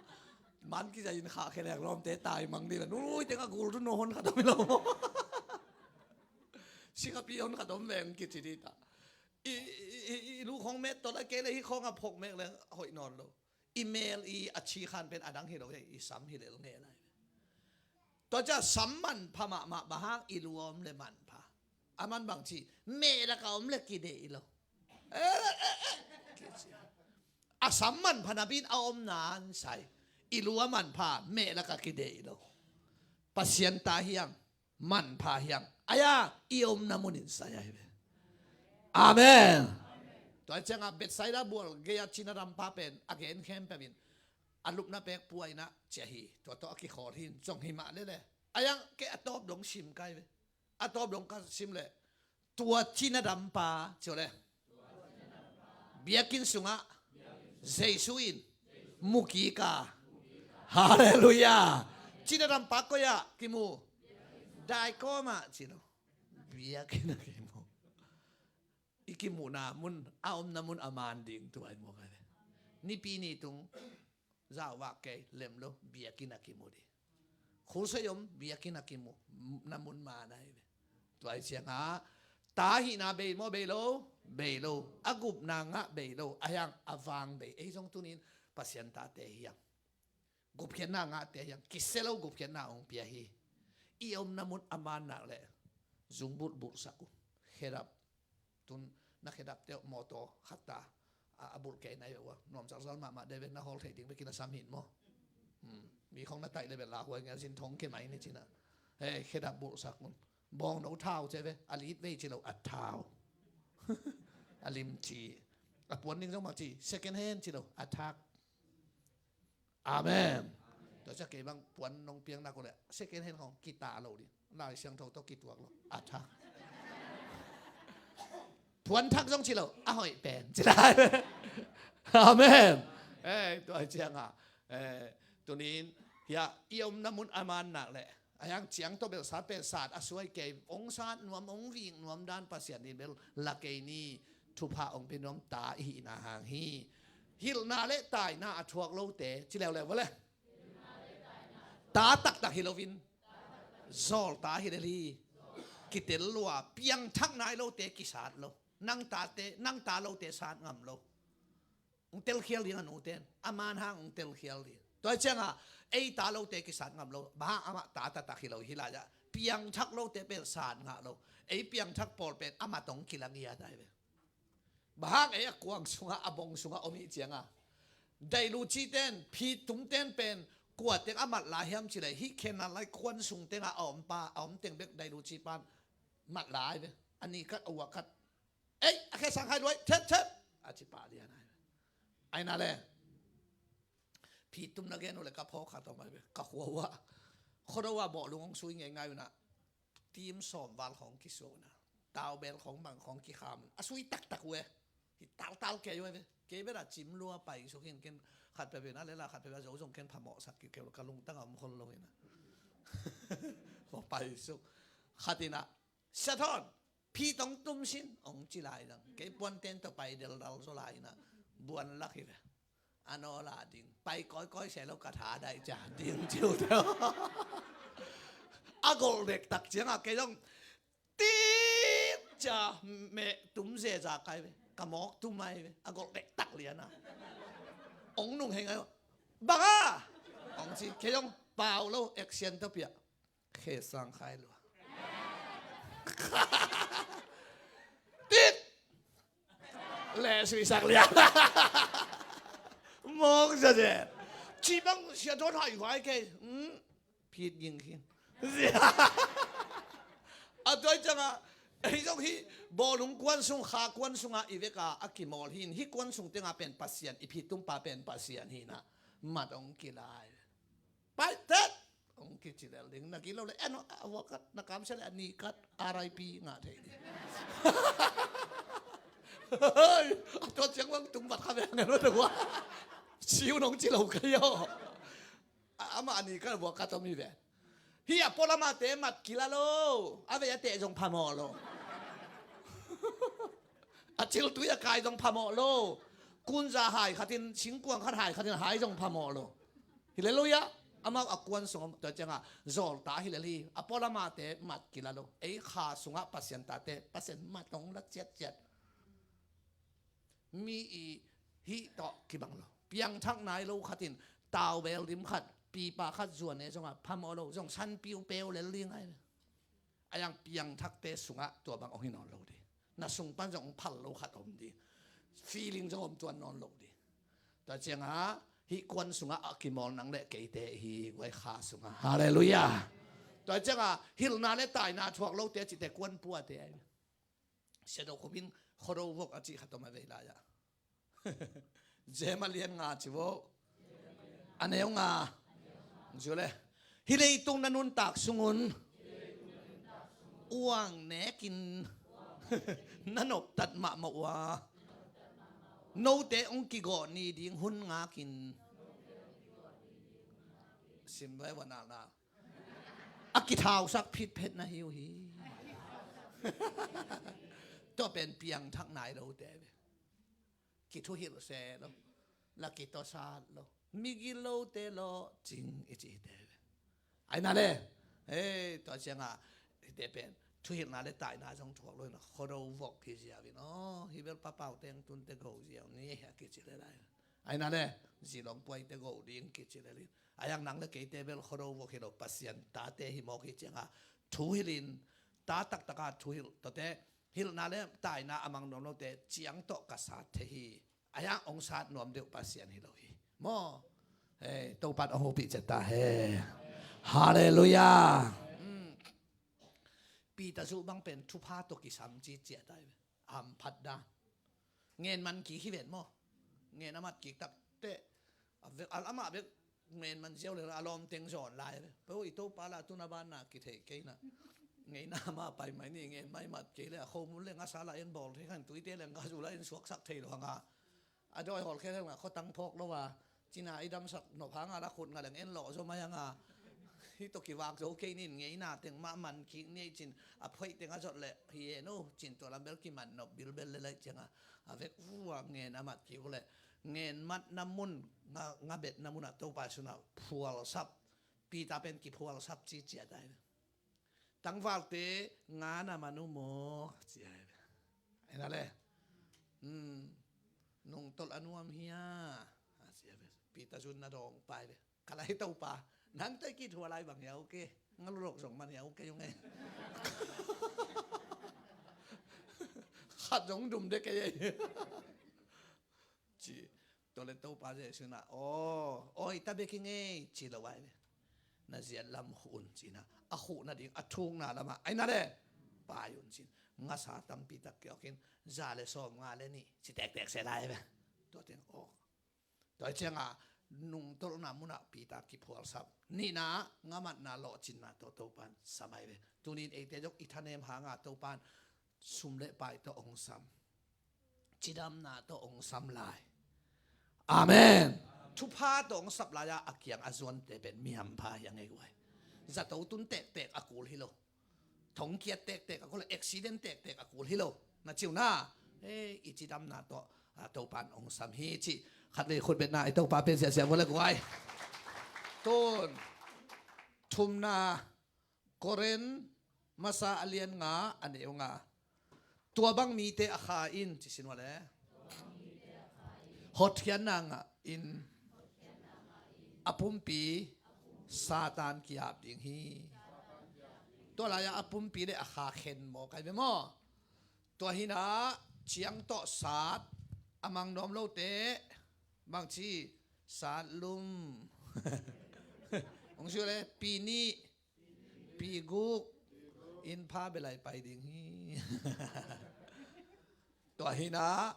Man kizai in khah khelek lawmte tai mang ni ve. Nui teng a gul tu no hon khat om hi lo maw? Sikapi hon khat om veng kici di ta. I, i, i, i lu khong met tawh lai kei le hi khong a phok mek le hoih nawn lo. I mel i a ci khan pen a dang hi lo hi, i sam hi lel nge lai. Tua ciang sam manpha mahmah bang hang i lu a om le manpha. A man bang ci, meh lak a om le kideih lo. Eh, eh, eh, eh. A sam manpha napi in a omna an sai. I lu a manpha, meh lak a kideih lo. Pasian ta hiang, manpha hiang. Aya, i omna mun in sai ai ve. Amen. Tua cianga Bethsaida bual gei-a cina dampa pen a gen khempeuh in a lupna pek puaina cia hi. Tua tawh a kikhawl hi in zong hi mah lele. A yang kei a tawp dong sim kai ve. A tawp dong ka sim le. Tua cina dampa cio le. Biakinn sungah Jesu in mukika. Halleluiah. Cina dampa koi-ah kimu? Daikawmah ci lo. Biakinn ah kimu. I kimuhna mun, a omna mun a man ding tua i muak ai ve. Nipi ni tung zauvak kei lem lo, biakinn a kimu di. Khulsoi om, biakinn a kimu na mun man ai ve. Tua i cianga ta hihna bei maw bei lo? Bei lo. A gupna ngah bei lo. A hiang a vang bei. Ei zong tunin Pasian tate hiang. Gupkhiatna ngahte hiang, kisia lo gupkhiatna hong pia hi. I omna mun a man nak leh zungbulh bulhsak un. Khedap tun na khedap teuh mawtaw khat ta a, a bulh kei nai uh a nuam zakzal mahmah dei ve, na hawl thei ding bekin a sam hin maw? Hmm. Mi khong na taih le bel lauhuai ngia zin thong kei mai ni cina. Hei, khedap bulhsak un. Bawngno thau ce ve, a lit vei ci lo, a thau. A limci. A puan ding zong mah ci, second hand ci lo, a thak. Amen. Tua ciang kei bang puan nong piang nak uh leh second hand khong kita lo ding. Lai Siangtho tawh kituak lo. A thak. Puan thak zong ci lo. A hoih pen ci lai. Amen. Eh, tua cianga, eh, tunin hia i omna mun a man nak leh a hiang ciang tawh bel sat pen sat a suai kei. Ong sat nuam, ong vik nuam dan Pasian in bel la kei ni. Thupha ong pe nuam ta i hihna hang hi. Hilhna le taina a thuak lote ci leuleu vua le. Ta taktak hi loin zawlta hi lel hi. Kitel lua, piangthak nai lote kisat lo. Nang tate, nang ta lote sat ngam lo. Ong telkhial ding a nute in a man hang ong telkhial ding. Tua cianga ei ta lote kisat ngam lo. Bang hang amah ta taktak hi lo hi lai-ah piangthak lote pen sat ngah lo. Ei piangthak pawl pen amah tawh kilang hi a dai ve. Bang hang ei a kuang sungah, a bong sungah om hi cianga dailuci ten, phitum ten pen kua teng a mat lai hiam ci leh hih khenna lai khuan sung tengah a om pa, a om teng bek dailuci pan mat lai ve. A ni khat, a ua khat. Ei, a khe sang hai luai, thet thet a ci pah lian ai ve. Aina le phitum na gen uh le ka phawk khat om ai ve, ka khua uh ah. Khuado ah bawhlung hong sui ngeingai un ah. Tim sawm val khawng kisuah un ah. Taubel khawng bang khawng kikham un a sui taktak uh e. Hi taltal kei uh e ve. Kei bel a cim lua paisuk hin ken khat peuh in a lela khat peuh a zo zong ken phamawhsak kik kei uh ka lungtang a om khol lo in ah. Paisuk khat in ah, Sia Thawn, phi tawh tum sin, hong ci lai dang. Kei puanten tawh pai deldal zaw lai in ah buan lak hi ve. A nawl ah ding, pai kawikawi se lo ka tha daih cia ding ci uh teh. A golh dektak ciangah kei zong tik cia meh tum zeza kai ve. Ka mawk tum ai ve. A golh dektak lian ah. Hong nung heng ai uh. Bang a? Hong ci, kei zong pau lo, action tawh piah. Khe sang khai lua. Tit! Le sui sak liang. Mawk zazen. Ci bang sia dawn hai vai kei. Hmm? Phit ging khin. A tua ciangah, ei zong hih bawlung kuan sung, kha kuan sungah i veka a kimawl hi in, hih kuan sung tengah pen Pasian, i phit tumpa pen Pasian hi inah, mat hong kilai. Pai tet! Hong kici lel ding, na gilo le, en a vua kat, na kamsia le a ni kat, R I P ngah thei ding. A tua ciang bang tung vat kha ve ngen lo te hua. Siu nong ci lo ka yo. A, amah a ni kat a vua kat om hi ve. Hi a pualamahte mat kila lo. A vei a teh zong phamawh lo. A ciltui a kai zong phamawh lo. Kunza hai khatin, singkuang khat hai khatin hai zong phamawh lo. Hi lel lo ia, amau a kuan sung om tua ciangah zawlta hi lel hi. A pualamahte mat kila lo. Ei kha sungah Pasian tate, Pasian mat hong la ciatciat. Mi i hih tawh kibang lo. Piangthak nai lo khatin, taubel dim khat, pipa khat zuan e zongah phamawh lo, zong san piupeu lel ding ai. A yang piangthakte sungah tua bang hong hi nawn lo ding. Na sung pan zong hong phal lo khat om ding. Feeling zong om tuan nawn lo ding. Tua ciangah hih kuan sungah a kimawl nang le keite hi guai kha sungah. Halleluiah. Tua ciangah hilhna le taina thuak lote cihte kuan puate ai. Sia Do Khum in Khuado vok a cih khat om a vei lai-ah. Jem a lian nga ci vo. A neu nga. Zu le. Hih leitung na nuntak sungun uang nekin na noptat mahmah uh a, note hong kigawh ni ding hun ngakin. Sim vai va nalnal. A kithausak phitphet na hi uh hi. Tua pen piangthak nai lote ve. Kithuhilh se lo. La kitawsat lo. Migil lote lawhcing i cihte ve. Ai na le. Hei, tua ciangah hite pen thuhilhna le taina zong thuak lo in a Khuado vok hi ziau in. Aw, hi bel papau teng tunte go ziau ni a kici le lai. Ai na le, zilong puaite go ding kici le lin. A yang nang le keite bel Khuado vok hi lo, Pasian tate hi mawk hi ciangah thuhilh in, ta taktaka thuhilh tawte, hilhna le taina a mang nuam lote ciang tawh ka sat thei hi. A yang hong sat nuam deuh Pasian hi lo hi. Maw? Hei, Topan hong hopih ciat ta he. Halleluiah. Mm. Peter zuh bang pen thupha tawh kisam ci ciat ai ve. Hamphat dan. Ngen man kik hi ven maw. Ngen a mat kik tak teh. A vek, a lamah vek ngen man ziau le a lawm teng zawn lai ve. Peuh i Topa lah tuna banna kithei kei na. Ngeina mah pai mai ni ngen mai mat kei le a khomun le ngasa lah en bawl thei khan tuite le ngasa lah en suaksak thei lo hanga. A dawi hawl khel hel nga khuatang phawk lo a. Cina i damsak nop hanga la khut nga leng en lawh zaw mai hanga. Hih tawh kivak zo kei nin ngeina teng mah man kik ni ei cin a phoih teng a zot leh hi en uh cin tua lam bel kiman nop bilbel le laih cianga. A vek vua ngen a mat kik uh leh ngen matna mun nga, nga betna munah Topa sunah phualsap. Peter pen kiphualsap ci ciat ai. Tangvalte nga na man uh maw ci ai. Ai na le. Hmm. Nungtolh a nuam hia. A ci ai. Peter zun na dawng pai le. Ka lai Topa, nang tawh i kithuah lai bang hiau ke. Nga lulok zong man hiau ke zong e. Khat zong dum de kei e. Ci. Tua le Topa Jesu na, aw, aw, i ta bek i ngei, ci lo ai ve. Na ziat lam khuh un, ci na. A khuh nading, a thukna lamah, ai na le. Pai un, ci. Ngasa tampi tak kiawkin, za le sawm nga le nih, ci tektek se lai ve. Tua teng, aw. Tua cianga nungtolhna munah Peter kiphualsap. Nihna ngamatna lawhcinna tawh Topan samai ve. Tunin eite zong i thanem hanga Topan sum le pai tawh hong sam. Cidamna tawh hong sam lai. Amen. Thupha tawh hong sap lai-a a kiang a zuante pen mihampha hi a ngei uai. Zato tun tektek a kul hi lo. Thongkiat tektek a kul, accident tektek a kul hi lo. Na ciu na, eh, i cidamna tawh, a, Topan hong sam hi ci. Khat vei khutbetna i Topa pen siasia vua le guai. Tun, thumna, Korin masa a lian nga a neu nga. Tua bang mite a kha in, ci sin vua le. Hotkhiatna ngah in. a pumpi Satan ki-ap ding hi. Tua lai-ah a pumpi le a kha khen maw, kai ve maw? Tua hinah ciang tawh sat a mang nuam lote, bangci sat lum. Hong sih le pi nih, pi guk, inn pha belai pai ding hi. Tua hinah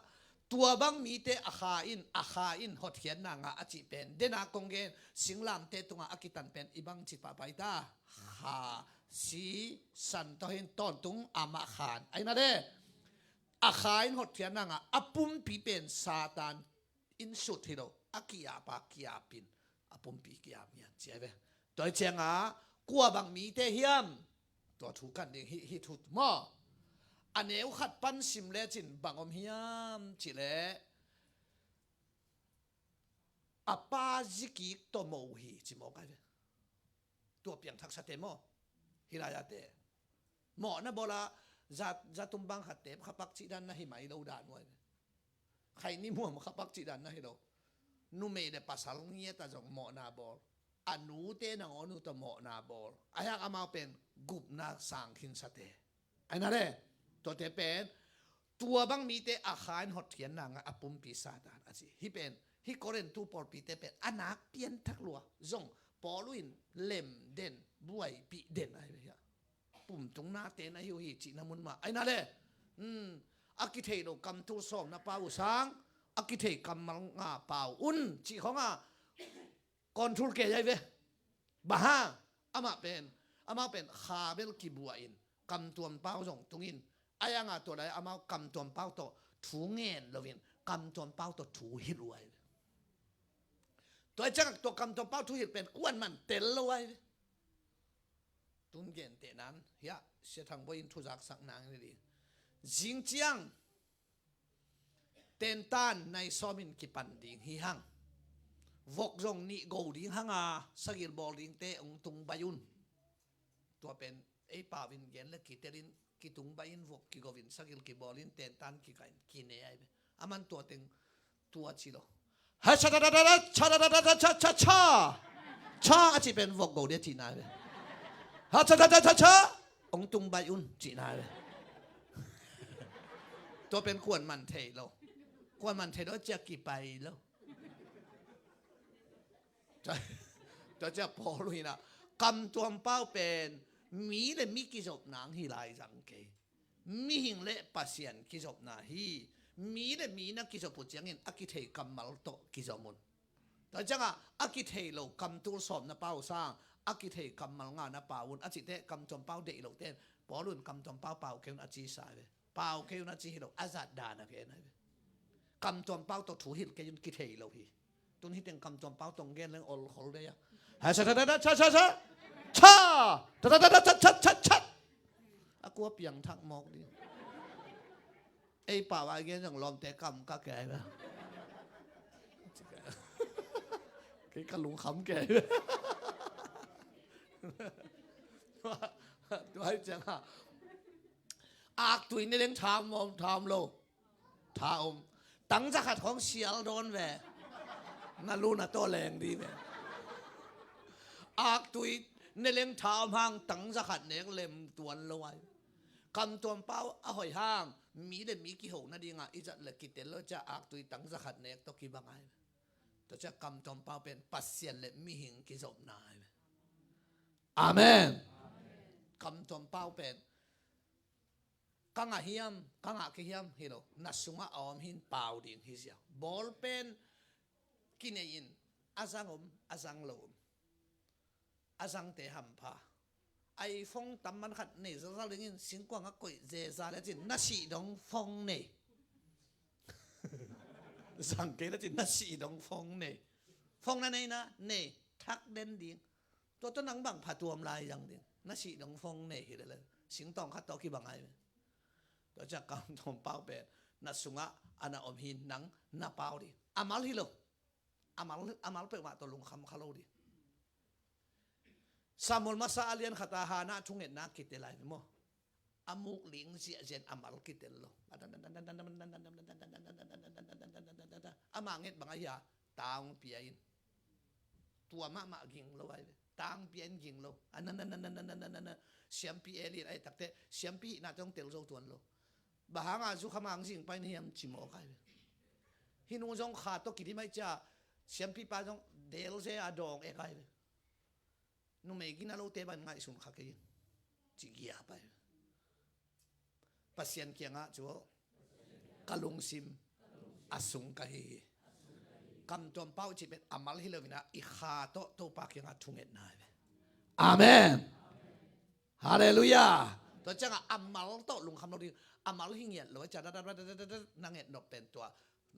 tua bang mite a kha in, a kha in hotkhiatna ngah a cih pen, dena kong gen singlamte tungah a kitan pen i bangci pahpah i ta? Kha, si, san tawh hin tawntung amah khan. Ahi na le, a kha in hotkhiatna ngah a pumpi pen Satan in sut hi lo, a ki-ap a ki-ap in a pumpi ki-ap ngiat ci ai ve. Tua hi ciangah kua bang mite hiam? Tua thu kan ding hi, hi thu maw? A neu khat pan sim lecin bang om hiam cih leh, a pa zikik tawh mo uh hi ci maw, kai ve? Tua piangthaksate maw? Hih lai-ate mawhna bawlah za, za tum bang khatte khapak cih dan na hi mai lo dan uh ai ve. Khaini muam khapak cih dan na hi lo. Numei le pasal ngiat a zong mawhna bawl. A nute nangawn uh tawh mawhna bawl. A hiang amau pen gupna sang khinsate. Ai na le, tuate pen tua bang mite a kha in hotkhiatna ngah a pumpi Satan a ci. Hih pen, hih Korintu pawlpite pen a nak pianthak lua. Zong Paul in lem den, buaipih den ai ve hiah. Pumtung nate na hi uh hi cihna mun mah. Ai na le, hmm, a kithei lo kamtul sawm na pau uh sang, a kithei kammal nga pau un cih khawngah control kei ai ve. Bang hang? Amah pen, amah pen kha bel kibuah in, kamtuam pau zong tung in, a hiangah tua lai amau kamtuam pau tawh thu ngen loin, kamtuam pau tawh thu hilh uh ai ve. Tua hi ciangah tua kamtuam pau thu hilh pen kuaman tel lo ai ve. Tun gentehna in hiah Sia Thang Bawi in thuzak sak nang ni ding. Zing ciang tentan nai sawmin kipan ding hi hang. Vok zong nih go ding hanga sagil bawl dingte hong tung baih un. Tua pen ei pau in gen le kitelin kitung baih in, vok kigo in, sagil kibawl in, tentan kikah in kine ai ve. Aman tua teng tua ci lo. Ha cha cha cha cha cha cha cha cha cha cha cha cha a ci pen vok go dia cihna ve. Ha cha cha cha cha cha hong tung baih un cihna ve. Tua pen kuaman thei lo. Kuaman thei lo cia kipai lo. Tua cia Paul hinah kamtuam pau pen mi le mi kizopna hi lai zang kei. Mihing le Pasian kizopna hi. Mi le mi na kizop uh ciangin a kithei kammal tawh kizom un. Tua ciangah a kithei lo kamtul sawm na pau sang, a kithei kammal nga na pau un a cihte kamtuam pau deih lote in Paul un kamtuam pau pau kei un a ci sa ve. Pau kei un a ci hi lo, a zat dan a gen ai ve. Kamtuam pau tawh thu hilh kei un kithei lo hi. Tun hi teng kamtuam pau tong gen leng ol khol dei a. Ha cha cha cha cha cha cha cha cha cha cha cha cha cha cha. A kua piangthak mawk ding. Ei pau a gen zong lawmte kam ka kei na. Kei ka lungkham kei. Tua hi ciangah aktui ne leng tham om tham lo. Tha om. Tang zakhat khawng sial dawn ve. Na lu na tawh leng dih ve. Aktui ne leng tha om hang tang zakhat nek lem tuan lo ai. Kamtuam pau a hoih hang mi le mi kiho nadingah i zat le kitel lo cia aktui tang zakhat nek tawh kibang ai. Tua cia kamtuam pau pen Pasian le mihing kizopna ai ve. Amen. Kamtuam pau pen ka ngah hiam, ka ngah kei hiam hi lo, na sungah a om hin pau ding hi zia. Ball pen kinei in a zang om, a zang lo om. A zangte hampha. iPhone tam man khat nei zalzal dingin singkuang a koih zeza le cin na sih dong phone nei. Zang kei le cin na sih dong phone nei. Phone na nei na nei thak den ding. Tua tawh nang bang phatuam lai zang ding. Na sih dong phone nei hi lele. Singtawng khat tawh kibang ai ve. Tua ciah kamtuam pau pen na sungah a na om hi nang na pau ding. A mal hi lo. A mal, a mal peuhmah tawh lungkham kha lo ding. Samuel masa a lian khat a Hannah thungetna kitel lai maw? A muk ling ziahziah in a mal kitel lo. Ama nget bang ahi a ta hong pia in. Tua mahmah ging lo ai ve. Tangpi a in ging lo. A na na na na na na na na na. Siampi el in ai takte siampi hihna tawh tel zo tuan lo. Bang hanga zu khamang zing pai na hiam ci mawk ai ve. Hih nu zong kha tawh kidim ai cia siampipa zong delze a dawng ek ai ve. Numei gina lote ban ngaihsun kha kei in ci giap ai ve. Pasian kiangah cu ka lungsim a sung ka hi hi. Kamtuam pau cih pen a mal hi lo in ah i kha tawh Topa kiangah thungetna hi ve. Amen. Halleluiah. Tua ciangah a mal tawh lungkham lo ding, a mal hi ngiat lo a ciah na nget nop pen tua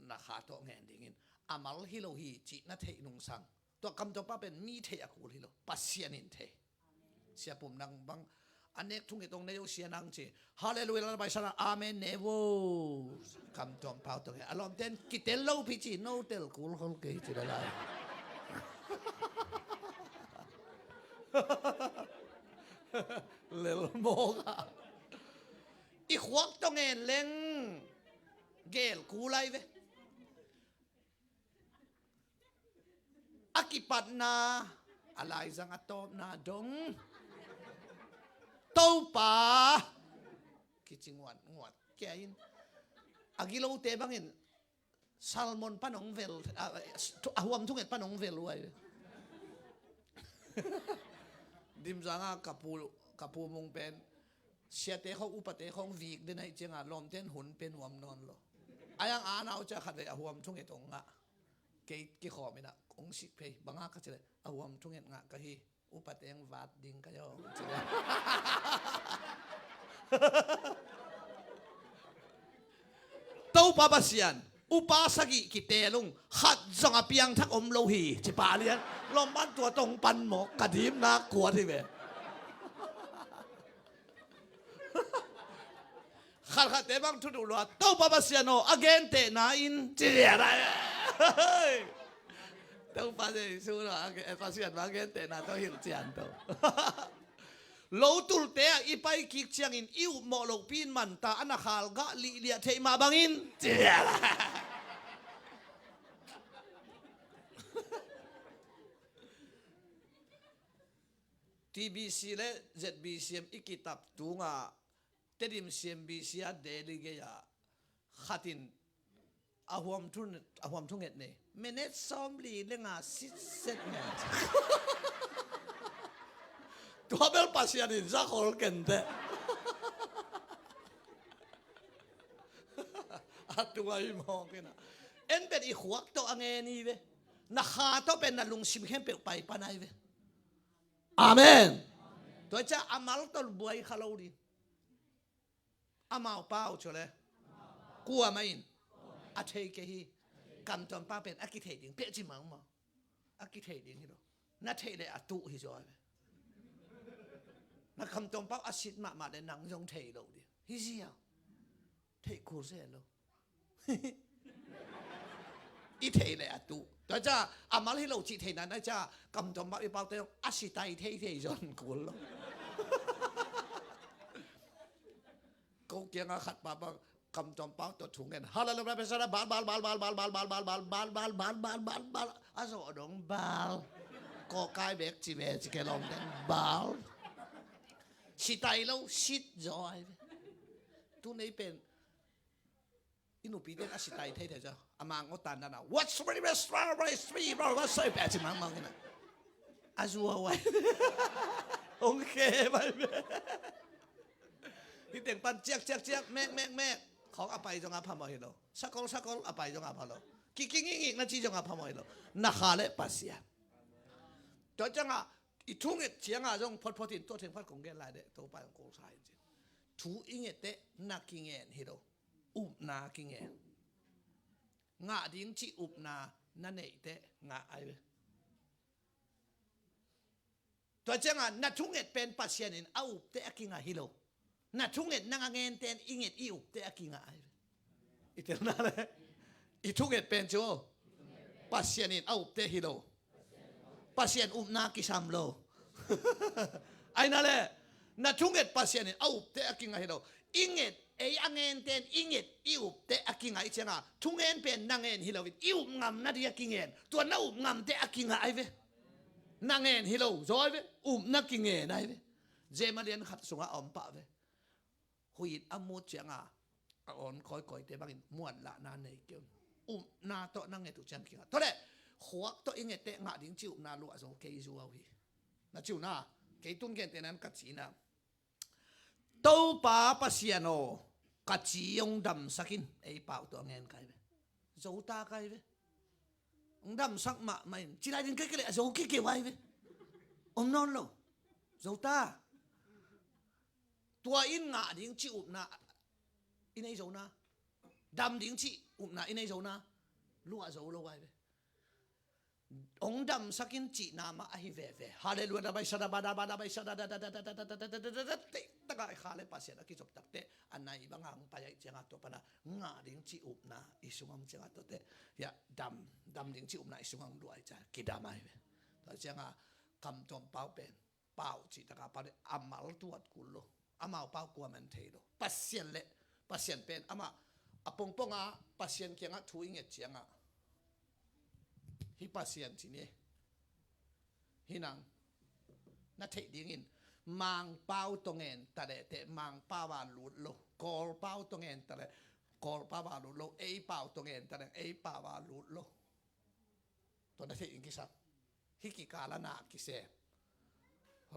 na kha tawh ngen dingin a mal hi lo hi cih na theih nungsang. Tua kamtuam pa pen mi theih a kul hi lo, Pasian in thei. Siapum nang bang a nek thunget ong nei uh sia nang ci. Halleluiah, lal bai sana amen ne vo. Kamtuam pau tong he a lawmten kitel lo pi ci, no tel kul khol kei ci lalai. Lel mawk a i khuak tong en leng gel kul ai ve. A kipatna a laizang a tawpna dong Topa kici nguat nguat kia in a gilote bangin salmon pan hong vel, a, a huam thunget pan hong vel uai. Dimzanga ka pu, ka pu mung pen siate khong upate khong vik den aih cianga lawmten hun pen uam nawn lo. Ayang a nau cia khat vei a huam thunget hong ngah. Kei kikhawm inah kong sik phei banga ka cileh a huam thunget ngah ka hi. Upateng vat ding ka yo. Topa Pasian upa sagih kitel ung, khat zong a piangthak om lo hi. Cipa lian lomban tua tong pan mawk ka dimnak kuat hi ve. Khatkhatte bang thu duh lua Topa Pasian aw a gentehna in ci lian ai. Topa Jesu lo a ge-, Pasian bang gentehna to hilh cian to. Lo tulte ah i pai kik ciangin i upmawh lopi in manta a na khal gah lihliah theih mah bangin ci lian ai. T B C le Z B C M i kitap tungah Tedim C M B C a Delhi gei-ah khatin a huam thunget, a huam thunget nei. Minute sawmli le nga sitset ngen. Tua bel Pasian in zakhol kente. A tunga i mawk ina en pen i khuak tawh a ngen i ve. Na kha tawh pen na lungsim khempeuh pai pan ai ve. Amen. Tua cia a mal tawh buai kha lo ding. Amau pau cu le kuamah in a thei kei hi. Kamtuam pau pen a kithei ding peh ci mangmang. A kithei ding hi lo. Na theih le a tuh hi zaw ve. Na kamtuam pau a sit mahmah le nang zong thei lo ding hi ziau. Theih kul se lo. I thei le a tuh. Tua cia a mal hi lo cih thei nan a cia kamtuam pau i pau te a sitai thei thei zon kul lo. Ko kianga khat pa bang kamtuam pau tawh thungen. Halleluiah, bal, bal, bal, bal. A zawh dong bal. Kawkai bek ci ve ci ke lawm den bal. Sitai lo sit zaw ai ve. Tu nei pen i nupi ten a sitai thei thei zaw. A mang awtan dana what's very best, very very sweet, very very sweet, a ci mang mang ina. A zuau ai. Hong khe mai ve. Hi teng pan ciak ciak ciak mek mek mek. Khawng a pai zong a phamawh hi lo. Sakol sakol a pai zong a phamawh lo. Kiki ngik ngik na ci zong a phamawh hi lo. Na kha le Pasian. Tua cianga i thunget cianga zong photphot in tua theng phat kong gen lai deh Topa in kong sa in cin. Thu i nget teh na kingen hi lo. Upna kingen. Ngah ding cih upna na neih teh ngah ai ve. Tua cianga na thunget pen Pasian in a upte a kingah hi lo. Na thunget nang a ngente in i nget i upte a kingah ai ve. I telna le i thunget pen cu Pasian in a upte hi lo. Pasian upna kisam lo. Aina le na thunget Pasian in a upte a kingah hi lo. I nget ei a ngente in i nget i upte a kingah i cianga thungen pen na ngen hi loin i up ngam nading a kingen. Tua na up ngamte a kingah ai ve. Na ngen hi lo zaw ai ve. Upna kingen ai ve. James a lian khat sungah a om pah ve. Huih in a mut cianga a awn kawikawite bangin muanlahna nei kei un. Upna tawh na nget uh ciang kinga. Tua leh khuak tawh i ngette ngah ding cih upna luah zo kei zuau hi. Na ci uh na, kei tun gente nan ka cina. Topa Pasian aw, ka ci hong damsak in, ei pau tawh a ngen kai ve. Zo ta kai ve. Hong damsak mahmah in. Ci lai ding kai kei leh a zo kei kei vai ve. Om nawn lo. Zo ta. Tua in ngah ding cih upna i nei zo na. Dam ding cih upna i nei zo na. Luah zo lo vai ve. Hong damsak in cihna mah ahi veve. Halleluia. Da bai sa da ba da ba da bai sa da da da da da da da da da da da da da da da da. Kha le Pasian a kizop takte a nai banga hong pai aih cianga tua pana ngah ding cih upna i sungah om cianga tuate, ya, dam, dam ding cih upna i sungah hong luah aih cianga kidam ahi ve. Tua cianga Kam Tuam Pau pen pau cih taka pau le a mal tuat kul lo. Amau pau kuaman thei lo. Pasian le Pasian pen amah a pongponga Pasian kiangah thu i nget ciangah, hi Pasian ci ni. Hi nang na theih dingin Mangpau tawh ngen ta leh teh Mangpau a lut lo. Kawlpau tawh ngen ta leh Kawlpau a lut lo. Ei pau tawh ngen ta leh ei pau a lut lo. Tua na theih ding kisam. Hih kikal a na kisem.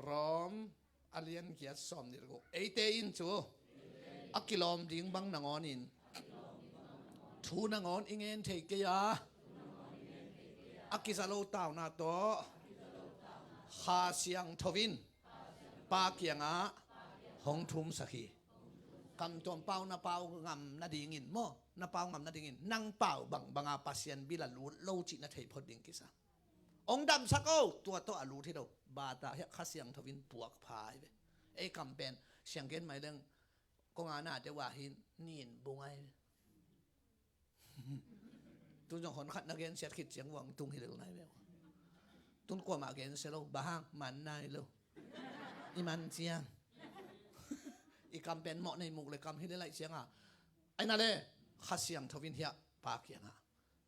Rom a lian giat sawm nih le guk. Eite in cu a kilawm ding bang nangawnin thu nangawn i ngen thei kei a, a kiza lo tauna tawh Kha Siangtho in Pa kiangah hong thumsak hi. Kam Tuam Pau na pau ngam nadingin maw, na pau ngam nadingin nang pau bangbanga Pasian bil a lut lo cih na thei phot ding kisam. Hong damsak o, tua tawh a lut hi lo. Bata hiah Kha Siangtho in puak pha hi ve. Ei kam pen siang gen mai leng kong a na deuh ah hin nin bung ai ve. Tun zong hon khat na gen siat khit ciang uang tung hi lel nai ve. Tun kuamah gen sia lo, bang hang man nai lo. I man ciang i kam pen mawh nei muk le kam hi le laih cianga. Ai na le Kha Siangtho in hiah Pa kiangah.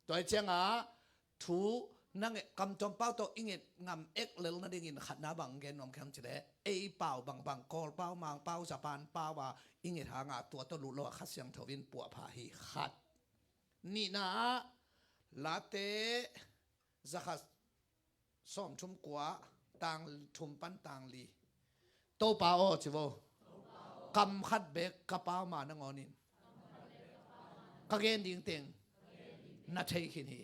Tua hi cianga thu na nget, Kam Tuam Pau tawh i nget ngam ek lel nadingin khatna bang gen nuam khiam cileh, ei pau bangbang, Kawlpau, Mangpau, Japan pau a i nget hanga tua tawh lut lo a Kha Siangtho in puah pha hi khat. Nihna ah Late zakhat sawmthum kua tang thum pan tang li. Topa aw ci vo. Kam khat bek ka pau ma nangawnin ka gen ding teng na thei khin hi.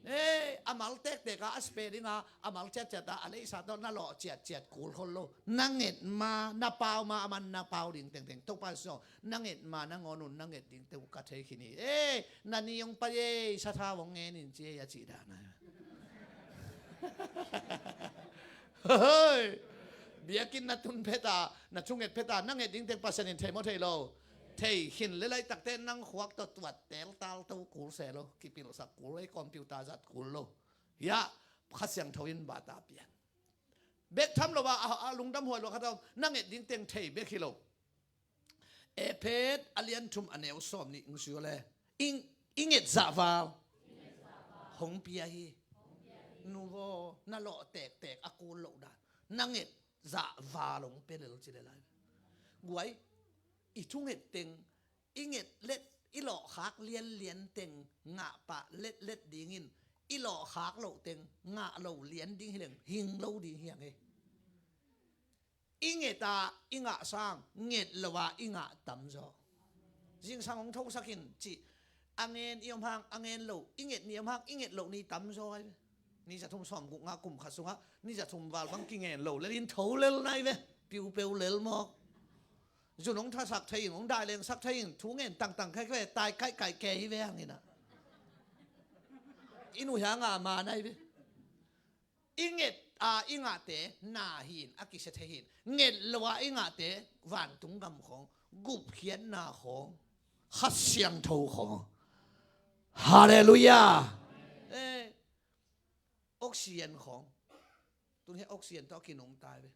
Ei, a mal tektek a a spelling a a mal ciatciat a a leisa tawh na lawh ciatciat kul khol lo. Na nget ma, na pau ma, a man na pau ding tengteng Topa Jesu na nget ma nangawn un na nget ding teng uh ka thei khin hi. Ei, na ni hong pai ei, sathau hong ngen in ci ei a cih dan a. Hoi. Biakinn na tun pheta, na thunget pheta na nget ding teng Pasian in thei maw thei lo? Thei khin le laitakte nang khuak tawh tuat teltal to kul se lo, kipilsak kul ei, computer zat kul lo. Hiah Kha Siangtho in bata pian. Bek tham lo a, a, a lungdam huai lo khat a om, na nget ding teng thei bek hi lo. Efet a lian thum a neu sawm nih ung sui le. I, i nget zahval hong pia hi. Nuvo, na lawh tektek a kul loh dan. Na nget zahval hong pia lel ci le lai. Guai, i thunget teng, i nget let, i lawhkhak lianlian teng ngah pah letlet dingin, i lawhkhak loh teng ngah lo lian ding hileng hing lo ding hiang hi. I nget a i ngah sang, nget lo a i ngah tamzaw. Zingsang hong thosak in cih a ngen i om hang, a ngen lo i nget ni om hang, i nget loh ni tamzaw ai ve. Ni za thum sawm guk nga kum khat sungah ni za thum val bang kingen lo lel in tho lel nai ve. Piupeu lel mawk. Zun hong thasak thei in, hong dailengsak thei in, thu ngen tangtang khai khai, tai kaihkaih ke hi ve hang in ah. I nuhia nga ma nai ve. I nget a i ngahte na hi in a kisia thei hi in. Nget lo a i ngahte vantung gam khawng, gupkhiatna khawng, Kha Siangtho khawng. Halleluiah. Eh, oxygen khawng. Tun hi oxygen tawh a kinungta ve.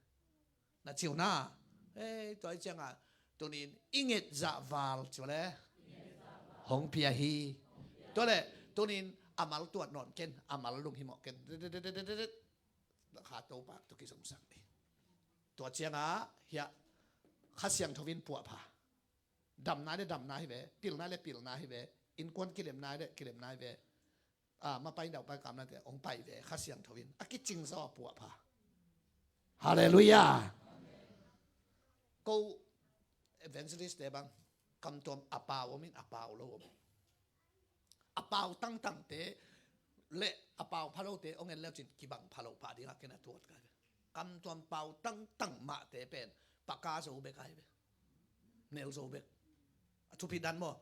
Na ci uh na. Eh, tua hi cianga tunin i nget zahval ci uh le hong pia hi. Tua le tunin a mal tuat nawn ken, a mal lunghimawh ken. Kha Topa tawh kizomsak ni. Tua ciangah hiah Kha Siangtho in puahpha. Damna le damna hi ve, pilna le pilna hi ve, innkuan kilemna le kilemna hi ve. Ah, mapai naupai kamnate hong pai ve, Kha Siangtho in a kicing zaw a puahpha. Halleluiah. Ko evangelist te bang kamtuam a pau om in a pau lo om. A pau tangtangte le a pau phalote hong en leucin kibang phalo pah dingah ken a tuat kai ve. Kamtuam pau tangtang mahte pen paka zo bek ai ve. Nel zo bek. A thupi dan maw?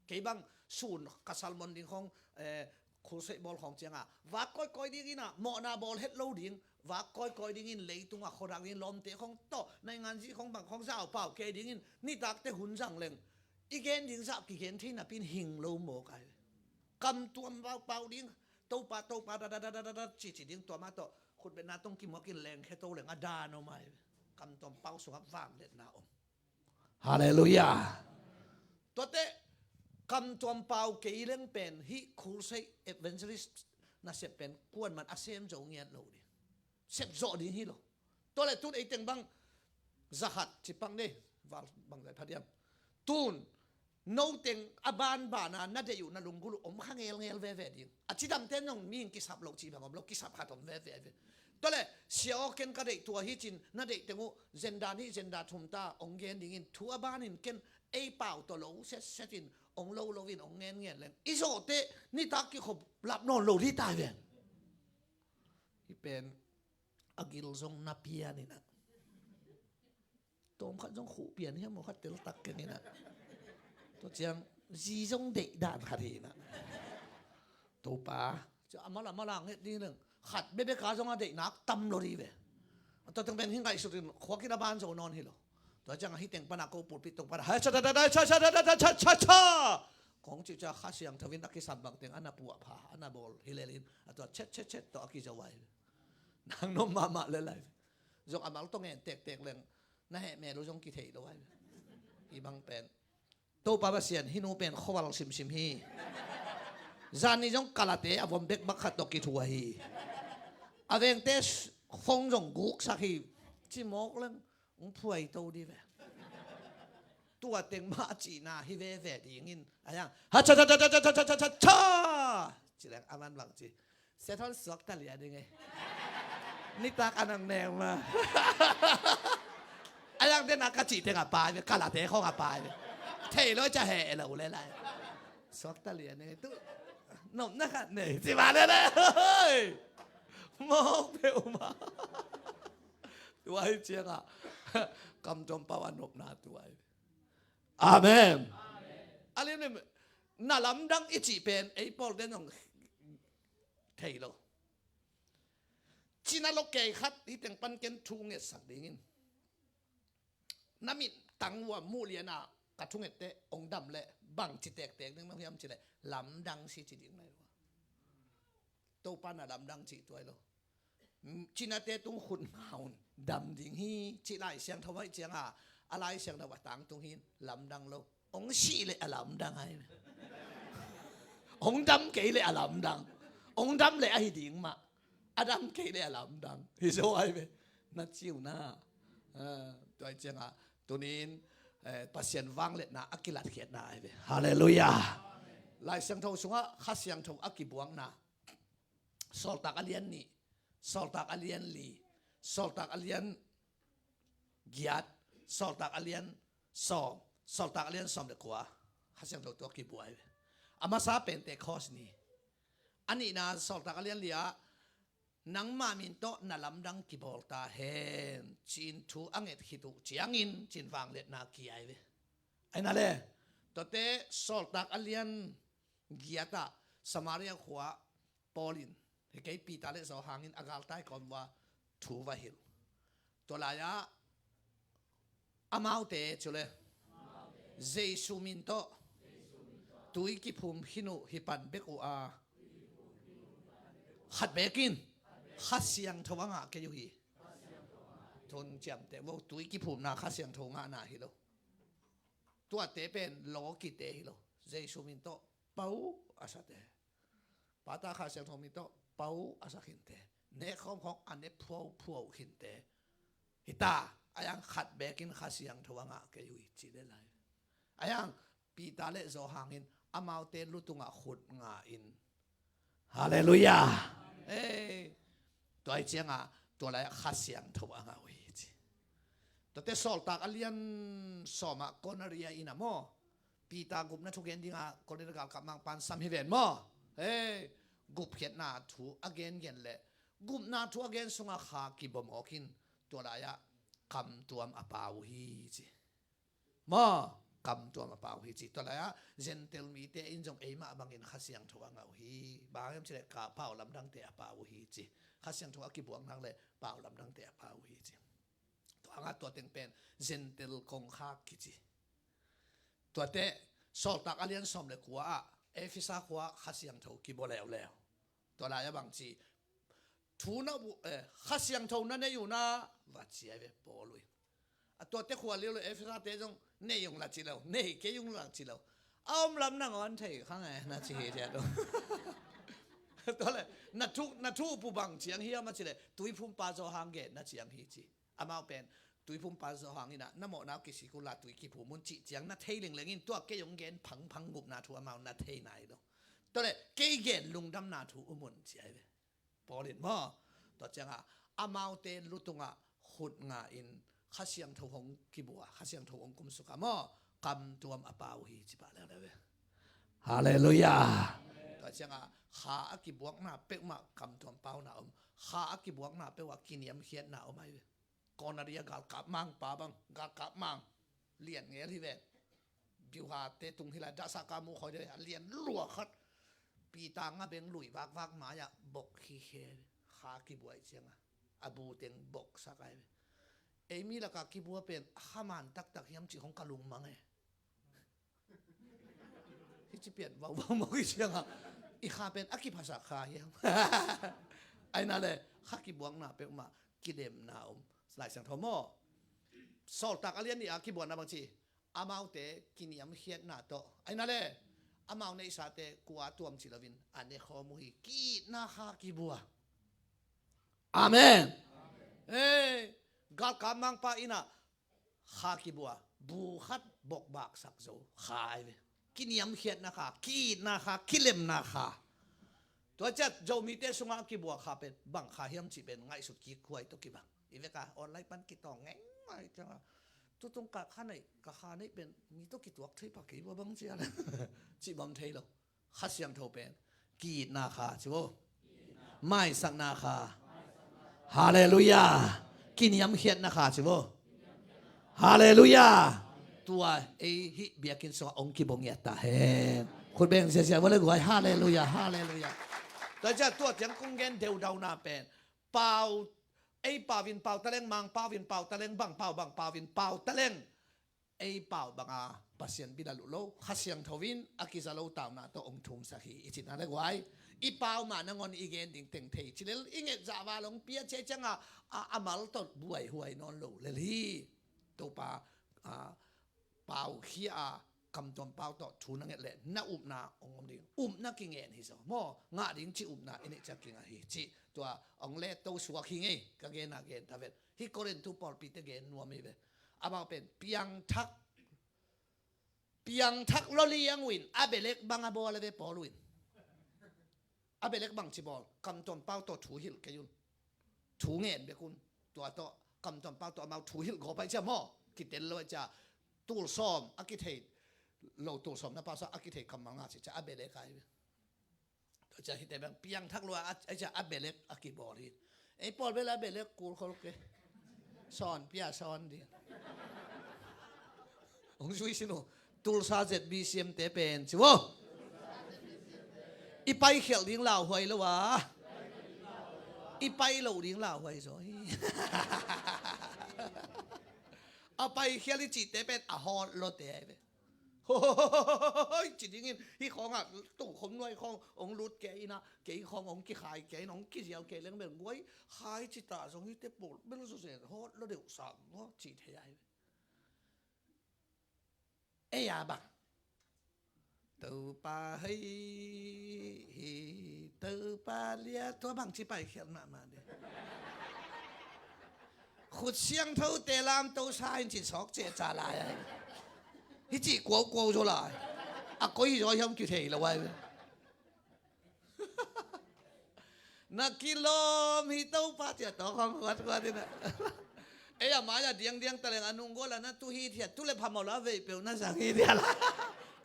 Kei bang sun ka salmon ding khong, eh, khulseih bawl khong ciangah vak kawikawi dingin ah mawhna bawl het lo ding. Vak kawikawi dingin leitung a khuadak dingin lawmte khong tawh nainganzi khong bang khong zaupau kei dingin nitakte hun zang leng i gen ding zah kigen thei napi in hing lo maw kai. Kamtuam paupau ding, Topa, Topa, da, da, da, da, da, da, ci, ci ding tua mah tawh khutbetna tawh kimuak in lengkhe to leng a dan om ai. Kamtuam pau sungah vangliatna om. Halleluiah. Tuate kamtuam pau kei leng pen hih khulseih evangelist nasep pen kuaman a sem zo ngiat lo ding. Sep zawh ding hi lo. Tua le tun eiteng bang zakhat ci pak ni, val bang zai phadiam. Tun noteng a banbana na deih uh na lunggulh uh om kha ngelngel veve ding. A cidamte nong mihing kisap loh cih bang om lo, kisap khat om veve ve. Tua le sia aw ken ka deih tua hi cin na deih teng uh zenda nih zenda thum ta ong gen dingin thu a banin ken ei pau tawh lo setset in ong lo lo in ong ngen ngen leng i zawhte nitak kikhop lap nawn lo dih tai ve. Hi pen a gil zong na pian inah. Tawm khat zong khuh pian hiam maw khat teltak keng inah. Tua ciang zi zong deih dan khat hi inah. Topa. Cia a mala mala nget ding leng khat bebeka zong a deihnak tam lo dih ve. Tua teng pen hi ngaihsut in khuakin a ban zo nawn hi lo. Tua ciang a hi teng pana ko pulpit tong pana hai cha cha cha cha cha cha cha cha cha cha. Kong cih cia Kha Siangtho in a kisam bang teng a na puahpha a na bawl hi lelin a tua chet chet chet tawh a kizo ai ve. Nang nom mahmah le lai ve. Zong a mal tong en tektek leng na heh mel uh zong kithei lo ai ve. Hi bang pen Topa Pasian hih nu pen khuaval simsim hi. Zan ni zong kalate a vom bek bak khat tawh kithu ahi. A vengte khong zong guksak hi. Cimawk leng hong phuai to dih ve. Tua teng mah a cihna hi veve dingin a hiang ha cha cha cha cha cha cha cha cha cha. Ci leng a man bang ci. Sia thawn suakta lian ding e. Nitak a nang neng ma. A yang den a ka cih teng a pai ve, kalate khong a pai ve. Thei lo ca he lo le lai. Suakta lian ding e tu. Nopna khat nei ci ma le le. Mawk pe uma. Tuai cianga kamtuam pau a nopna tuai. Amen. A lian na lamdang i cih pen ei pawl den zong thei lo. Cina lo kei khat hi teng pan ken thu ngetsak dingin na mit tang ua muh liana ka thungette ong dam le bang ci tektek ding nong hiam ci le lamdang si ci ding lai lo. Topa na lamdang cih tuai lo. Cinate tung khut ngaun dam ding hi cih Lai Siangtho aih cianga a Lai Siangtho a tangtung hin lamdang lo. Ong sih le a lamdang ai. Ong dam kei le a lamdang. Ong dam le ahi ding mah. A dam kei le a lamdang hi zo ai ve. Na ciu na. Tuai cianga tunin Pasian vangliatna a kilatkhiatna ai ve. Halleluiah. Lai Siangtho sungah Kha Siangtho a kibuakna Sawltak a lian nih, Sawltak a lian li, Sawltak a lian giat, Sawltak a lian sawm, Sawltak a lian sawm le kua. Kha Siangtho tua kibuai ve. A masa Pentecost ni. A nihna Sawltak a lian li ah nangmah min tawh na lamdang kibawl ta hen cin thu a nget khit uh ciangin cin vangliatna kiai ve. Aina le tuate Sawltak a lian giatah Samaria khua Paul in hi kei Peter le Johan in a galtai kawm ua thu va hilh. Tua lai-ah amaute cu le Jesu min tawh tui kiphum khin uh hi pan bek uh a khat bekin Kha Siangtho a ngah kei uh hi. Tun ciamteh vo tui kiphumna Kha Siangtho ngahna hi lo. Tuate pen lawkite hi lo. Jesu min tawh pau a sate. Pata Kha Siangtho min tawh pau a sa khinte. Nekhawm khawng a ne phuaphuap khinte. Hita, a yang khat bekin Kha Siangtho a ngah kei uh hi ci le lai. A yang Peter le Johan in amaute lu tungah khut nga in. Halleluiah. Ei, tua hi ciangah tua lai-ah Kha Siangtho a ngah uh hi ci. Tuate Sawltak a lian sawmah Cornelia inn ah maw, Peter gupna thu gen dingah Cornelia galkap mangpan sam hi ven maw. Hei, gupkhiatna thu a gengen le gupna thu a gen sungah kha kibawm awkin tua lai-ah kamtuam a pau uh hi ci. Maw, kamtuam a pau uh hi ci. Tua lai-ah Gentile mite in zong eimah bangin Kha Siangtho a ngah uh hi. Bang hiam cileh ka pau lamdangte a pau uh hi ci. Kha Siangtho a kibuaknak le pau lamdangte a pau uh hi ci. Tua hangah tua teng pen Gentile kongkhak kici. Tuate Sawltak a lian sawm le kua ah Efesa khua Kha Siangtho kibua leuleu. Tua lai-ah bang ci, thu na bu, eh, Kha Siangtho na nei uh na va ci ai ve Paul uh in. A tuate khua liu lo Efesa te zong nei ung la ci lo, nei kei ung la ci lo. A om lam nangawn thei khang e na ci hi cia tu. Tua le na thu, na thu pu bang ciang hiam a ci le Tuiphumpa Johan gen na ciang hi ci. Amau pen Tuiphumpa Johan in ah na mawhna uh kisik uh la tui kiphum un cih ciang na thei lingleng in tua kei hong gen phangphang gupna thu amau na thei nai lo. Tua le kei gen lungdamna thu um un ci ai ve. Paul in maw, tua ciangah amaute lu tungah khut nga in Kha Siangtho hong kibua, Kha Siangtho hong kumsuk a maw, kamtuam a pau uh hi ci pah leuleu ve. Halleluiah. Tua ciangah kha a kibuakna peuhmah kamtuam pauna om, kha a kibuakna peuhah kiniamkhiatna om ai ve. Cornelia galkap mangpa bang, galkap mang lian ngel hi ve. Biuhate tung hi lai, dahsaka mu khoi de, a lian lua khat. Peter nga beng lui vakvak mai-ah bok hi khe, kha kibuai ciangah a bu teng bok sak ai ve. Ei mi laka kibua pen a kha man taktak hiam cih hong ka lungmang e. Hici pian vauvau mawk hi ciangah i kha pen a kiphasak kha hiam? Aina le kha kibuakna peuhmah kilemna om. Lai Siangtho maw? Sawltak a lian nih a kibuakna bang ci? Amaute kiniamkhiatna tawh. Aina le amau neihsate kua tuam ci loin a nekhawm uh hi. Ki-itna kha kibua. Amen. Ei, galkap mangpa in ah kha kibua, bu khat bokbaksak zo kha ai ve. Kiniamkhiatna kha, ki-itna kha, kilemna kha. Tua ciat Zomite sungah a kibua kha pen bang kha hiam cih pen ngaihsut kik huai tawh kibang. I veka online pan kitawng ngeng ngai ciangah tutung ka kha neih, ka kha neih pen mi tawh kituak thei pah kei bua bang cia le cih bang thei lo. Kha Siangtho pen ki-itna kha ci vo. Maisakna kha. Halleluiah. Kiniamkhiatna kha ci vo. Halleluiah. Tua ei hih biakinn sungah hong kibongiat ta hen. Khut beng ziazia vo le guai. Halleluiah. Halleluiah. Tua ciah tua tiang kong gen deudauna pen pau, ei pau in pau taleng, Mang pau in pau taleng, bang pau bang pau in pau taleng. Ei pau banga Pasian bila luh lo, Kha Siangtho in a kiza lo tauna tawh hong thumsak hi i cihna le guai. I pau mah nangawn i gen ding teng thei cilel i nget zahval hong pia cia cianga a, a mal tawh buaihuai nawn lo lel hi. Topa a, pau khia a, kamtuam pau tawh thu na nget leh na upna hong om ding. Upna kingen hi zaw maw, ngah ding cih upna i neih ciah kingah hi cih tua hong let to suak hi ngei. Ka genna gen ta vet. Hih Korintu pawlpite gen nuam hi ve. Amau pen piangthak, piangthak lawliang uh in a belek bang a bawl a ve Paul uh in. A belek bang ci bawl, kamtuam pau tawh thu hilh kei un. Thu ngen bek un. Tua tawh kamtuam pau tawh amau thu hilh gawp ai cia maw, kitel lo ai cia. Tulsawm a kithei lo, tulsawm na pau sa a kithei kammal nga ci cia a belek ai ve. Tua cia hite bang piangthak lua a, a cia a belek a kibawl hi. Ei pawl bel a belek kul khol ke. Sawn pia sawn ding. Hong zui sin uh. Tulsa Z B C M te pen ci vo. I paikhialh ding lauhuai lo a, i pai loh ding lauhuai zaw hi. A paikhialh i cihte pen a hawt lawte ai ve. Hoi ci dingin hih khawngah tokhom nuai khawng hong lut kei inah, kei khawng hong kikhai kei inah, hong kiziau kei leng bel guai khai ci ta zong hihte pawl bel zawzen hawt law deuh sam maw ci thei ai ve. Ei a bang Topa hei hi, Topa lia, tua bang ci paikhialh mahmah ding. Khut siangthote lamto sa in ci sawk cehca lai ai. Hi cih kuaukuau zaw lai. A koi hi zaw hiam kithei lo ai. Na kilawm hi Topa cia tawk hong huathuat in a. Ei a mai-ah diangdiang ta leng a nung gual a na tu hithiat, tu le phamawh lo a veih peuh na zang hithiat la.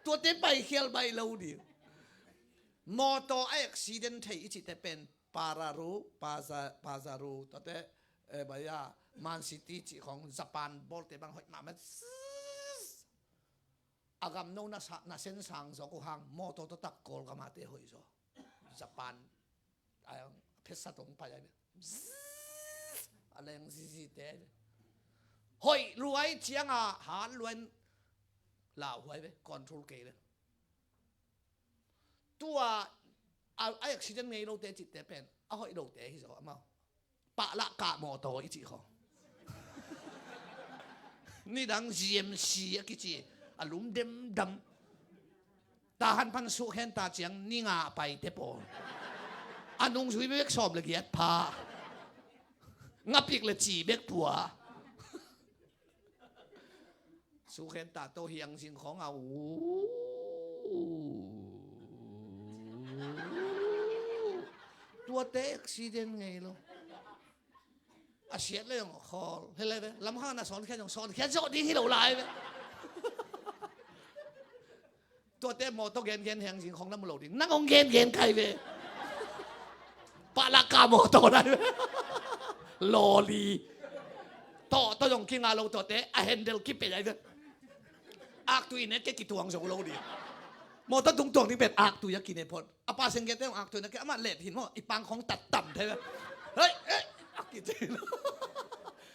Tuate paikhial baih lo ding. Mawtaw a accident thei i cihte pen Pararu, Paza, Pazaru, tuate, eh, baya, Man City cih khong Japan bawlte bang hoih mahmah. A gamno na sa, na sensang zawk uh hang, mawtaw tawh tak Kawlgam ah te hoih zaw. Japan, a phesa tong pai ai ve. Bzzz, a leng zizi te ai ve. Hoih luai cianga hat luai lauhuai ve, control kei ve. Tua a, a accident ngei lote cihte pen a hoih lote hi zaw amau. Pahlak kah mawtaw i cih khong. Nidang G M C a kici a lum demdam. Tahan pan sukhen ta ciang ni nga paite pawl. A nungzui bek sawm le giat pha. Ngapik le ci bek pua. Sukhen ta to hiang zing khong a u. Tuate accident ngei lo. A siat le zong khawl. Hi lai ve. Lamkhang na sawnkhiat zong sawnkhiat zawh ding hi lo lai ve. Tuate mawtaw gengen hiang zing khong na mu lo ding. Nang hong gengen kai ve. Pahlak kah mawtaw lai ve. Lawli. Tawh tawh zong kinga lo tuate a handle kipei ai ve. Aktui i ne ke kituang zo lo ding. Mawtaw tungtuang ding pen aktui a kine phot. A passenger te zong aktui na ke amah let hin maw, i pang khong tattam thei ve. Hei, hei, a kite lo.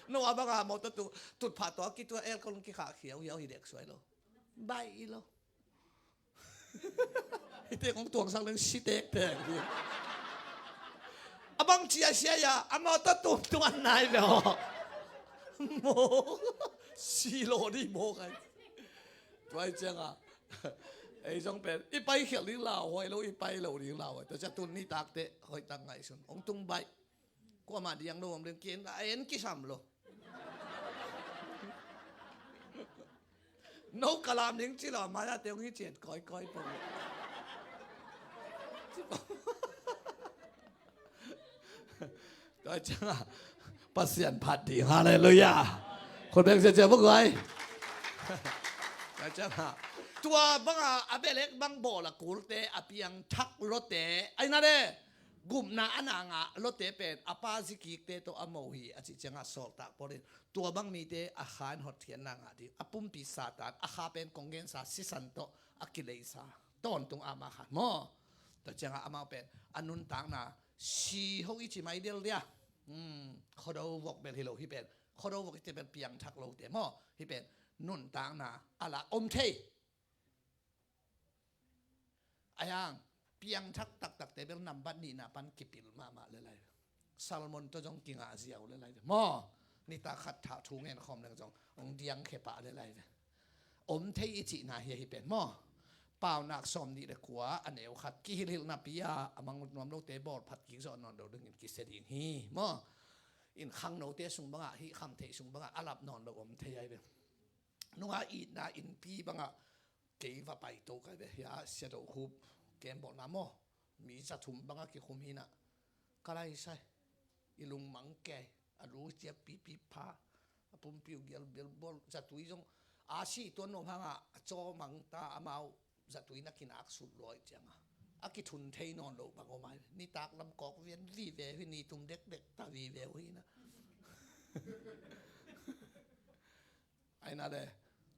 No a banga mawtaw tu, tutphah tawh a kitua aircon kikhah khiau hiau hi dek suai lo. Baih i lo. Hite kong tuangsak leng si tektek hi. A bang cia sia ia a mawtaw tum tuan nai ve aw. Maw si lo di maw kai. Tuai cianga ei zong pen i paikhial ding lauhuai lo, i pai lo ding lauhuai. Tua cia tun nitakte hoihtak ngaihsun hong tung baih. Kuamah diang lo om leng kien a en kisam lo. No kalam ding ci lo a mai-a te hong hi ciat kawikawi pong. Tua cianga Pasian phat ding, halleluiah. Khut beng ciacia buk guai. Tua cianga tua banga a belek bang bawl a kulte a piangthak lote ai na le. Gupna a na ngah lote pen a pa zikikte tawh a mo hi a cih cianga sawltak Paul in tua bang mite a kha in hotkhiatna ngah ding a pumpi Satan a kha pen kong gensa sisan tawh a kileisa tawntung ama khan maw. Tua cianga amau pen a nuntakna si ho i ci mai dial dia. Khodo vok bel hi lo hi pen khodo vok i te pen piangthak lote maw hi pen nuntakna a lak om thei. Ai hang piangthak taktakte bel nambat nihna pan kipil mahmah le lai ve. Salmon tawh zong kingah ziau le lai ve maw. Nitak khat thah thu ngen khawm leng zong hong diangkhia pah le lai ve. Om thei i cihna hi ahi pen maw. Paunak sawm nih le kua a neu khat kihilhilhna pi-a a mangut nuam lote bawlphat kik zawh nawn lo dingin kisia ding hi maw. In khangnote sung bangah hih kham theih sung bangah a lap nawn lo om thei ai ve. Nunga itna innpi bangah kei va paito kai ve hia sia do khup kembawlna maw. Mi za thum banga kikhum hinah ka laisai i lungmang kei a lu ciak pipi pha a pumpi uh gial bial bawl zatui zong a si tuan nuam hangah a cawmang ta amau zatui na kinak sut luai cianga a kithun thei nawn lo bang om ai nitak lam kawk vian vive hi ni tum dekdek ta vive uh hinah. Aina le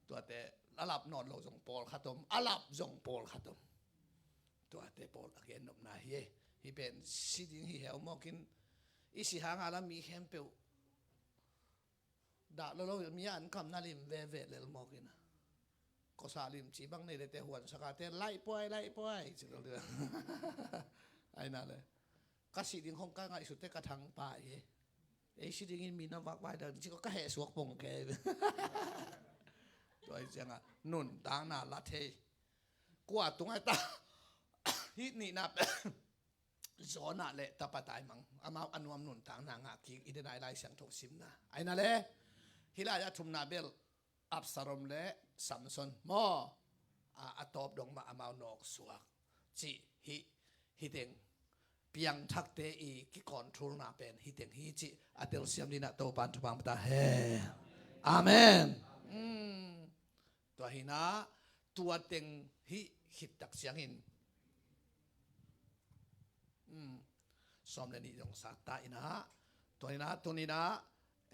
tuate a lap nawn lo zong pawl khat om a lap zong pawl khat om. Tuate pawl a gen nopna hi e. Hi pen si ding hi heu mawkin i si hanga la mi khempeuh dah lo lo mi an kamna lim veve lel mawkin a kosa lim ci bang nei le te huan saka te laih puai laih puai ci lo ding. Aina le ka si ding hong ka ngaihsut te ka thang pa hi. Ei si dingin mi na vak vai dang ci ko ka heh suak pong ke. Tua hi cianga nuntakna la thei. Kua tungai ta hih nihna pen Jonah le tapa taimang, amau a nuam nuntakna ngah kik i denai Lai Siangtho simna. Aina le, hih lai a thumna bel Absalom le Samson maw, a, a tawp dong mah amau nawksuak. Cih hih, hih teng piangthakte i kicontrolna pen hih teng hi cih a telsiam dingin ah Topan thupha pia ta hen. Amen. Hmm. Tua hi-in ah, tua teng hih khit tak ciangin, hmm, sawm le nih zong sat ta in ah, tua hi-in ah, tuni-in ah,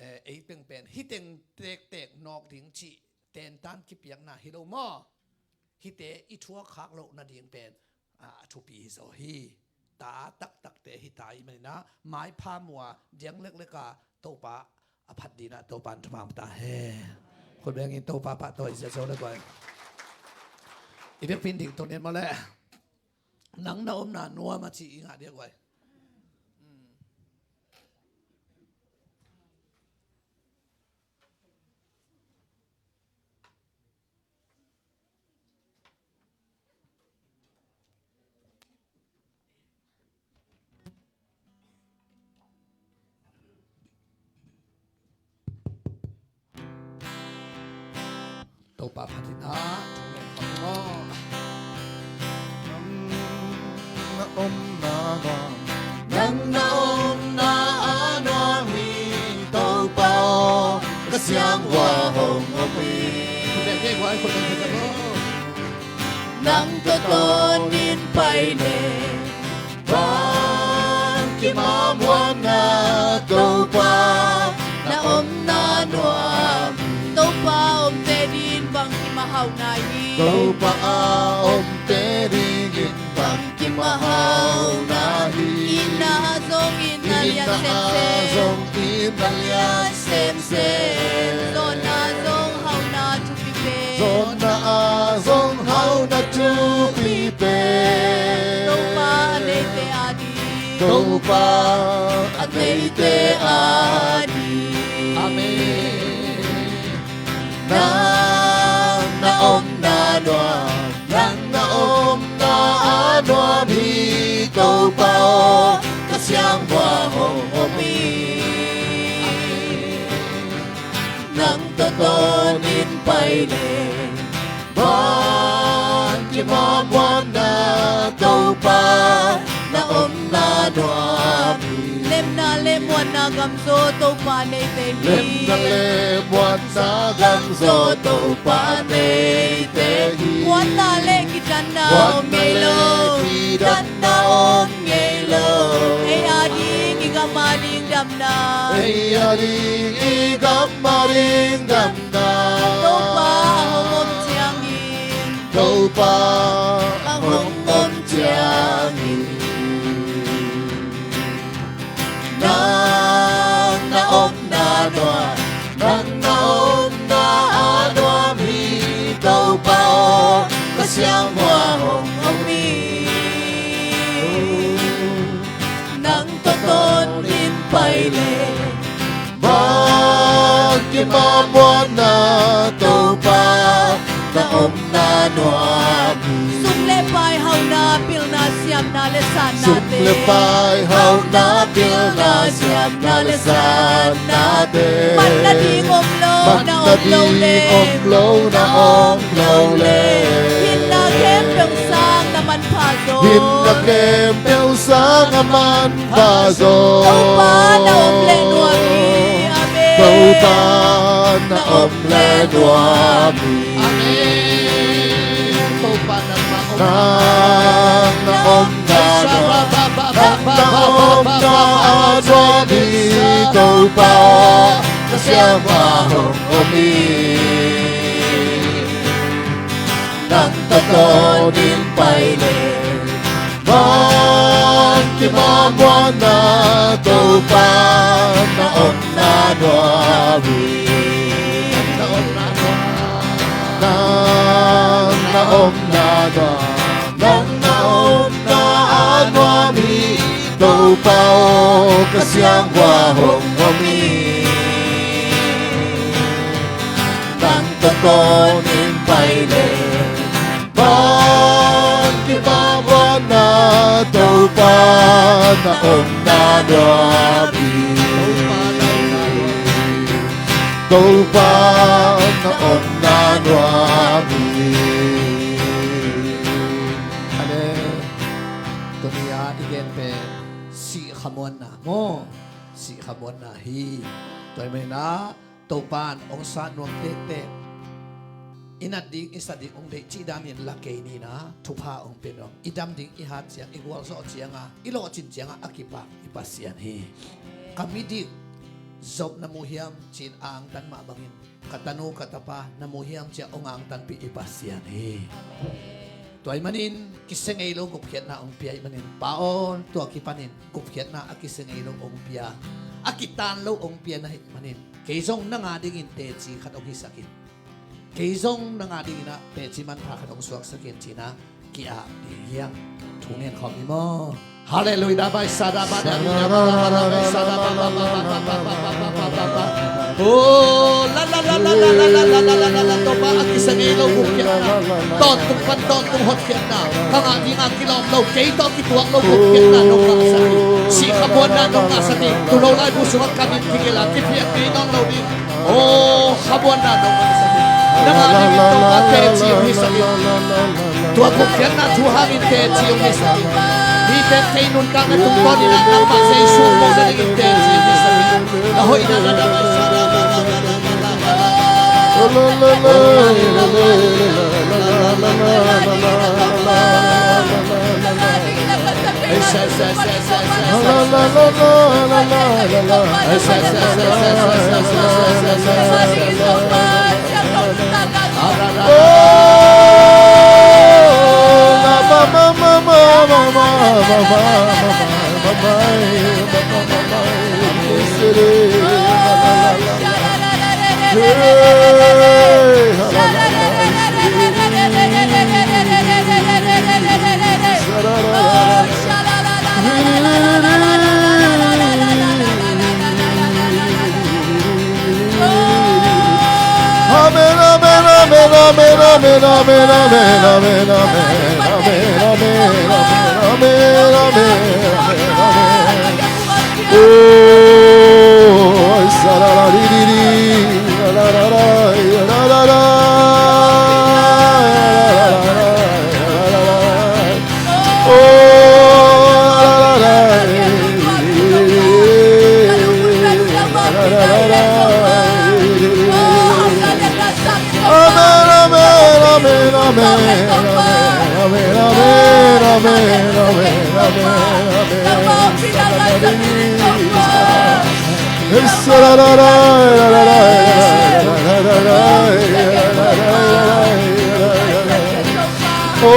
eh, ei pengpen hih teng tektek nawk ding cih tentan kipiakna hi lo maw? Hihte i thuak khak loh nading pen, ah, a thupi hi zaw hi. Ta taktakte hi ta ahih manin ah, maipha mua diang leklek a Topa a phat dingin ah Topan thupha pia ta hen. Khut bengin Topa pahtawi zia zo le guai. I biakpi in ding to ni maw le. Nang na omna nuam a ci i ngah ding a guai. Topa phat in ah, thungen khawm ni maw. Nang na omna nuam, nang na omna a nuam hi Topa aw, ka siam ua hong om hi. Khut beng kei guai, khut beng kei guai. Nang tawh tawnin pai le van kim a muanna Topa na omna nuam hi. Topa a omte dingin bangkim a hauhna hi. Topa a omte dingin bangkim a hauhna hi. Itna ah zong itna lian semsem. Itna ah zong itna lian semsem. Zawhna ah zong hauhna thupi pen. Zawhna ah zong hauhna thupi pen. Topa a neite ading. Topa a neite ading. Amen. Nang na omna nuam, nang na omna a nuam hi Topa aw, ka siam ua hong om hi. Nang tawh tawnin pai le van kim a muanna Topa na omna nuam hi. Lemna le muanna gamzaw Topa neite hi. Lemna le muanna gamzaw Topa neite hi. Muanna le kidanna om ngei lo. Muanna le kidanna om ngei lo. Ei ading i gam ading damna. Ei ading i gam ading damna. Topa a hong om ciangin. Topa a hong om ciangin. Nang na omna nuam, nang na omna a nuam hi Topa aw, ka siam ua hong om hi. Nang tawh tawnin pai le van kim a muanna Topa na omna nuam hi. Sum le pai hauhna pilna siamna le satnate. Sum le pai hauhna pilna siamna le satnate. Mat nading om lo na om lo le. Mat nading om lo na om lo le. Hinna khempeuh sang na manpha zaw. Hinna khempeuh sang a man pha zaw. Topa na om le nuam hi. Amen. Topa na om le nuam hi. Amen. Topa na om. Nang na omna nuam, nang na omna a nuam hi Topa aw, ka siam ua hong om hi. Nang tawh tawnin pai le van kim a muanna Topa na omna nuam hi. Nang na omna nuam, nang na omna a nuam hi Topa aw, ka siam ua hong om hi. Nang tawh tawnin pai le van kim a muanna Topa Topa na omna nuam hi. Topa na omna nuam hi. Amen. Tuni a i gen pen sih khamuanna maw? Sih khamuanna hi. Tua ahih manin ah Topa'n hong sa nuam tektek, i nat ding i sa ding hong deih cih danin la kei ni in ah, thupha hong pia nuam. I dam ding i hat ciang, i gualzawh ciang a, i lawhcin ciang a, a kipak i Pasian hi. Ka midik Job na mu hiam ci-in a angtan mah bangin, ka tanu ka tapa na mu hiam ci-a hong angtanpih i Pasian hi. Tua ahih manin kisia ngei lo gupkhiatna hong pia ahih manin, Pa aw, tua kipanin gupkhiatna a kisia ngei lo hong pia, a kitaan lo hong pia na hih manin, kei zong nang a dingin teci khat hong hisak in, kei zong nang a dingin ah teci manpha khat hong suaksak in ci-in ah ki-ap ding hi hang. Thu ngen khawm ni maw? Halleluiah. Dabai sa dabai dabai dabai sa dabai. Oh, la la la la la la la la la. Topa a kisia ngei lo gupkhiatna, tawntung pan tawntung hotkhiatna, ka ngah ding a kilawm lo, kei tawh kituak lo gupkhiatna nong ngahsak hi. Sih khamuanna nong ngahsak hi. Tul lo laibu sungah ka min kigel a kiphiat ngei nawn lo ding. Oh, khamuanna nong ngahsak hi. Nang a dingin Topa teci hong hisak hi. Tua gupkhiatna thu hangin teci hong hisak hi. Mite kei nuntakna tungtawnin ah nangmah Jesu muh nadingin teci hong hisak hi. Na hoihna na dam. Amen, amen, amen. Oh, ay, sa, la, la, di, di, di, la, la, la, la, la, la, la. Oh, la, la, la, la, la, la, la. Amen, amen, amen, amen. Amen, amen, amen, amen, amen, amen. Oh,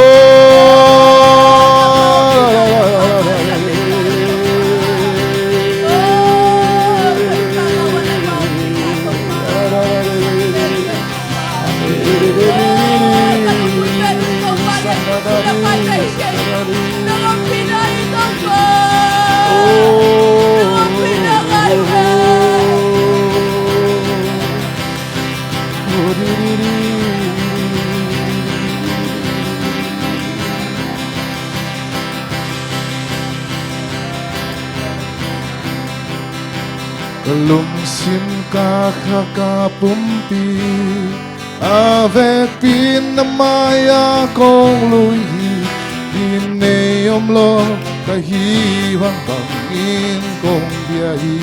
ka lungsim ka kha ka pumpi, a vekpi na mai-ah kong lui hi. Kei nei om lo ka hih bang bangin kong bia hi.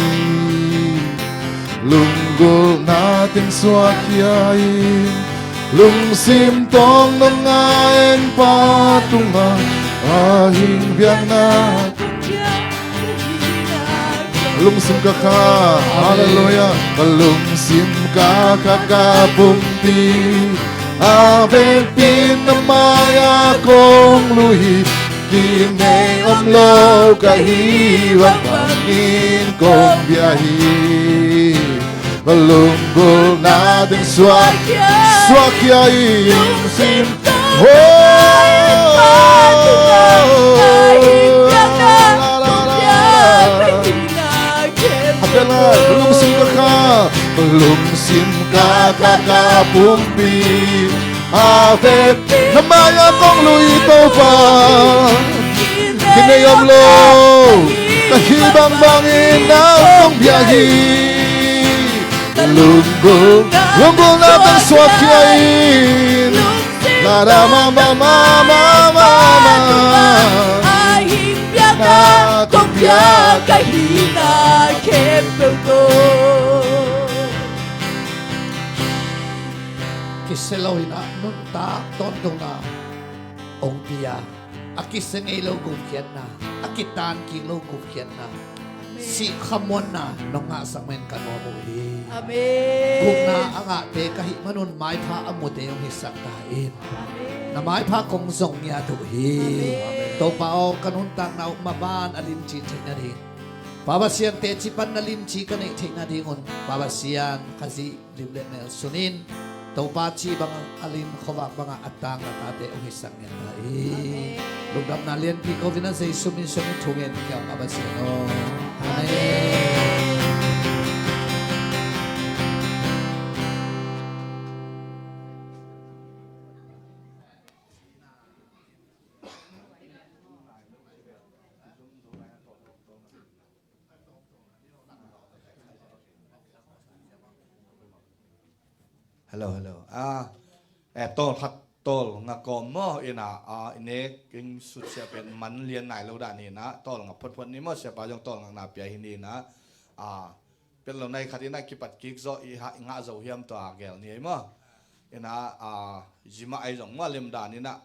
Lunggulhna teng suakkhia in, lungsim tawng nong ngai-in Pa tungah a hing biakna. Lungsim ka kha, halleluiah. Ka lungsim ka kha ka pumpi, a vekpi na mai-ah kong lui hi. Kei nei om lo ka hih bang bangin kong bia hi. Ka lunggulhna teng suak, suakkhia in, lungsim. Oh, la, la, la, la. Ka lungsim ka kha, ka lungsim ka kha ka pumpi, a vekpi na mai-ah kong lui Topa. Kei Nei om lo ka hih bangbangin nang kong piak hi. Lunggulh, lunggulhna tang suak khia in. Lada mama mama mama a hing piakna kong piak ka hihna khempeuh tawh kisia lo in ah nuntak tawntungna hong pia. A kisia ngei lo gupkhiatna, a kitan kik lo gupkhiatna, sih khamuanna nong ngahsak manin ka nuam uh hi. Amen. Gupna a ngahte ka hih manun maipha a mute hong hisak ta in. Amen. Na maipha kong zong ngiat uh hi. Amen. Topa aw, ka nuntakna uh maban a limci theih nading, Pa Pasian, teci pan na limci ka neih theih nadingun Pa Pasian, Khazih lim le mel sunin Topa ci bangah a lim, khuavak bangah a tang na tate hong hisak ngiat ta in. Lungdamna lianpi ko in ah Jesu min suangin thu ngen ka hong, Pa Pasian aw. Amen. Hello, hello. Ah, eh, tawlkhat tawlnga kawm maw, ina, ah, i nek ing sutsiah pen man lian nai lo dan ina, tawlnga photphot ni maw, siapa zong tawlngakna pia hi ni ina, ah, pen lo nai khat ina kipat kik zawh i ha, i ngah zo hiam tua gel ni ei maw. Ina, ah, zima ai zong maw lim dan ina,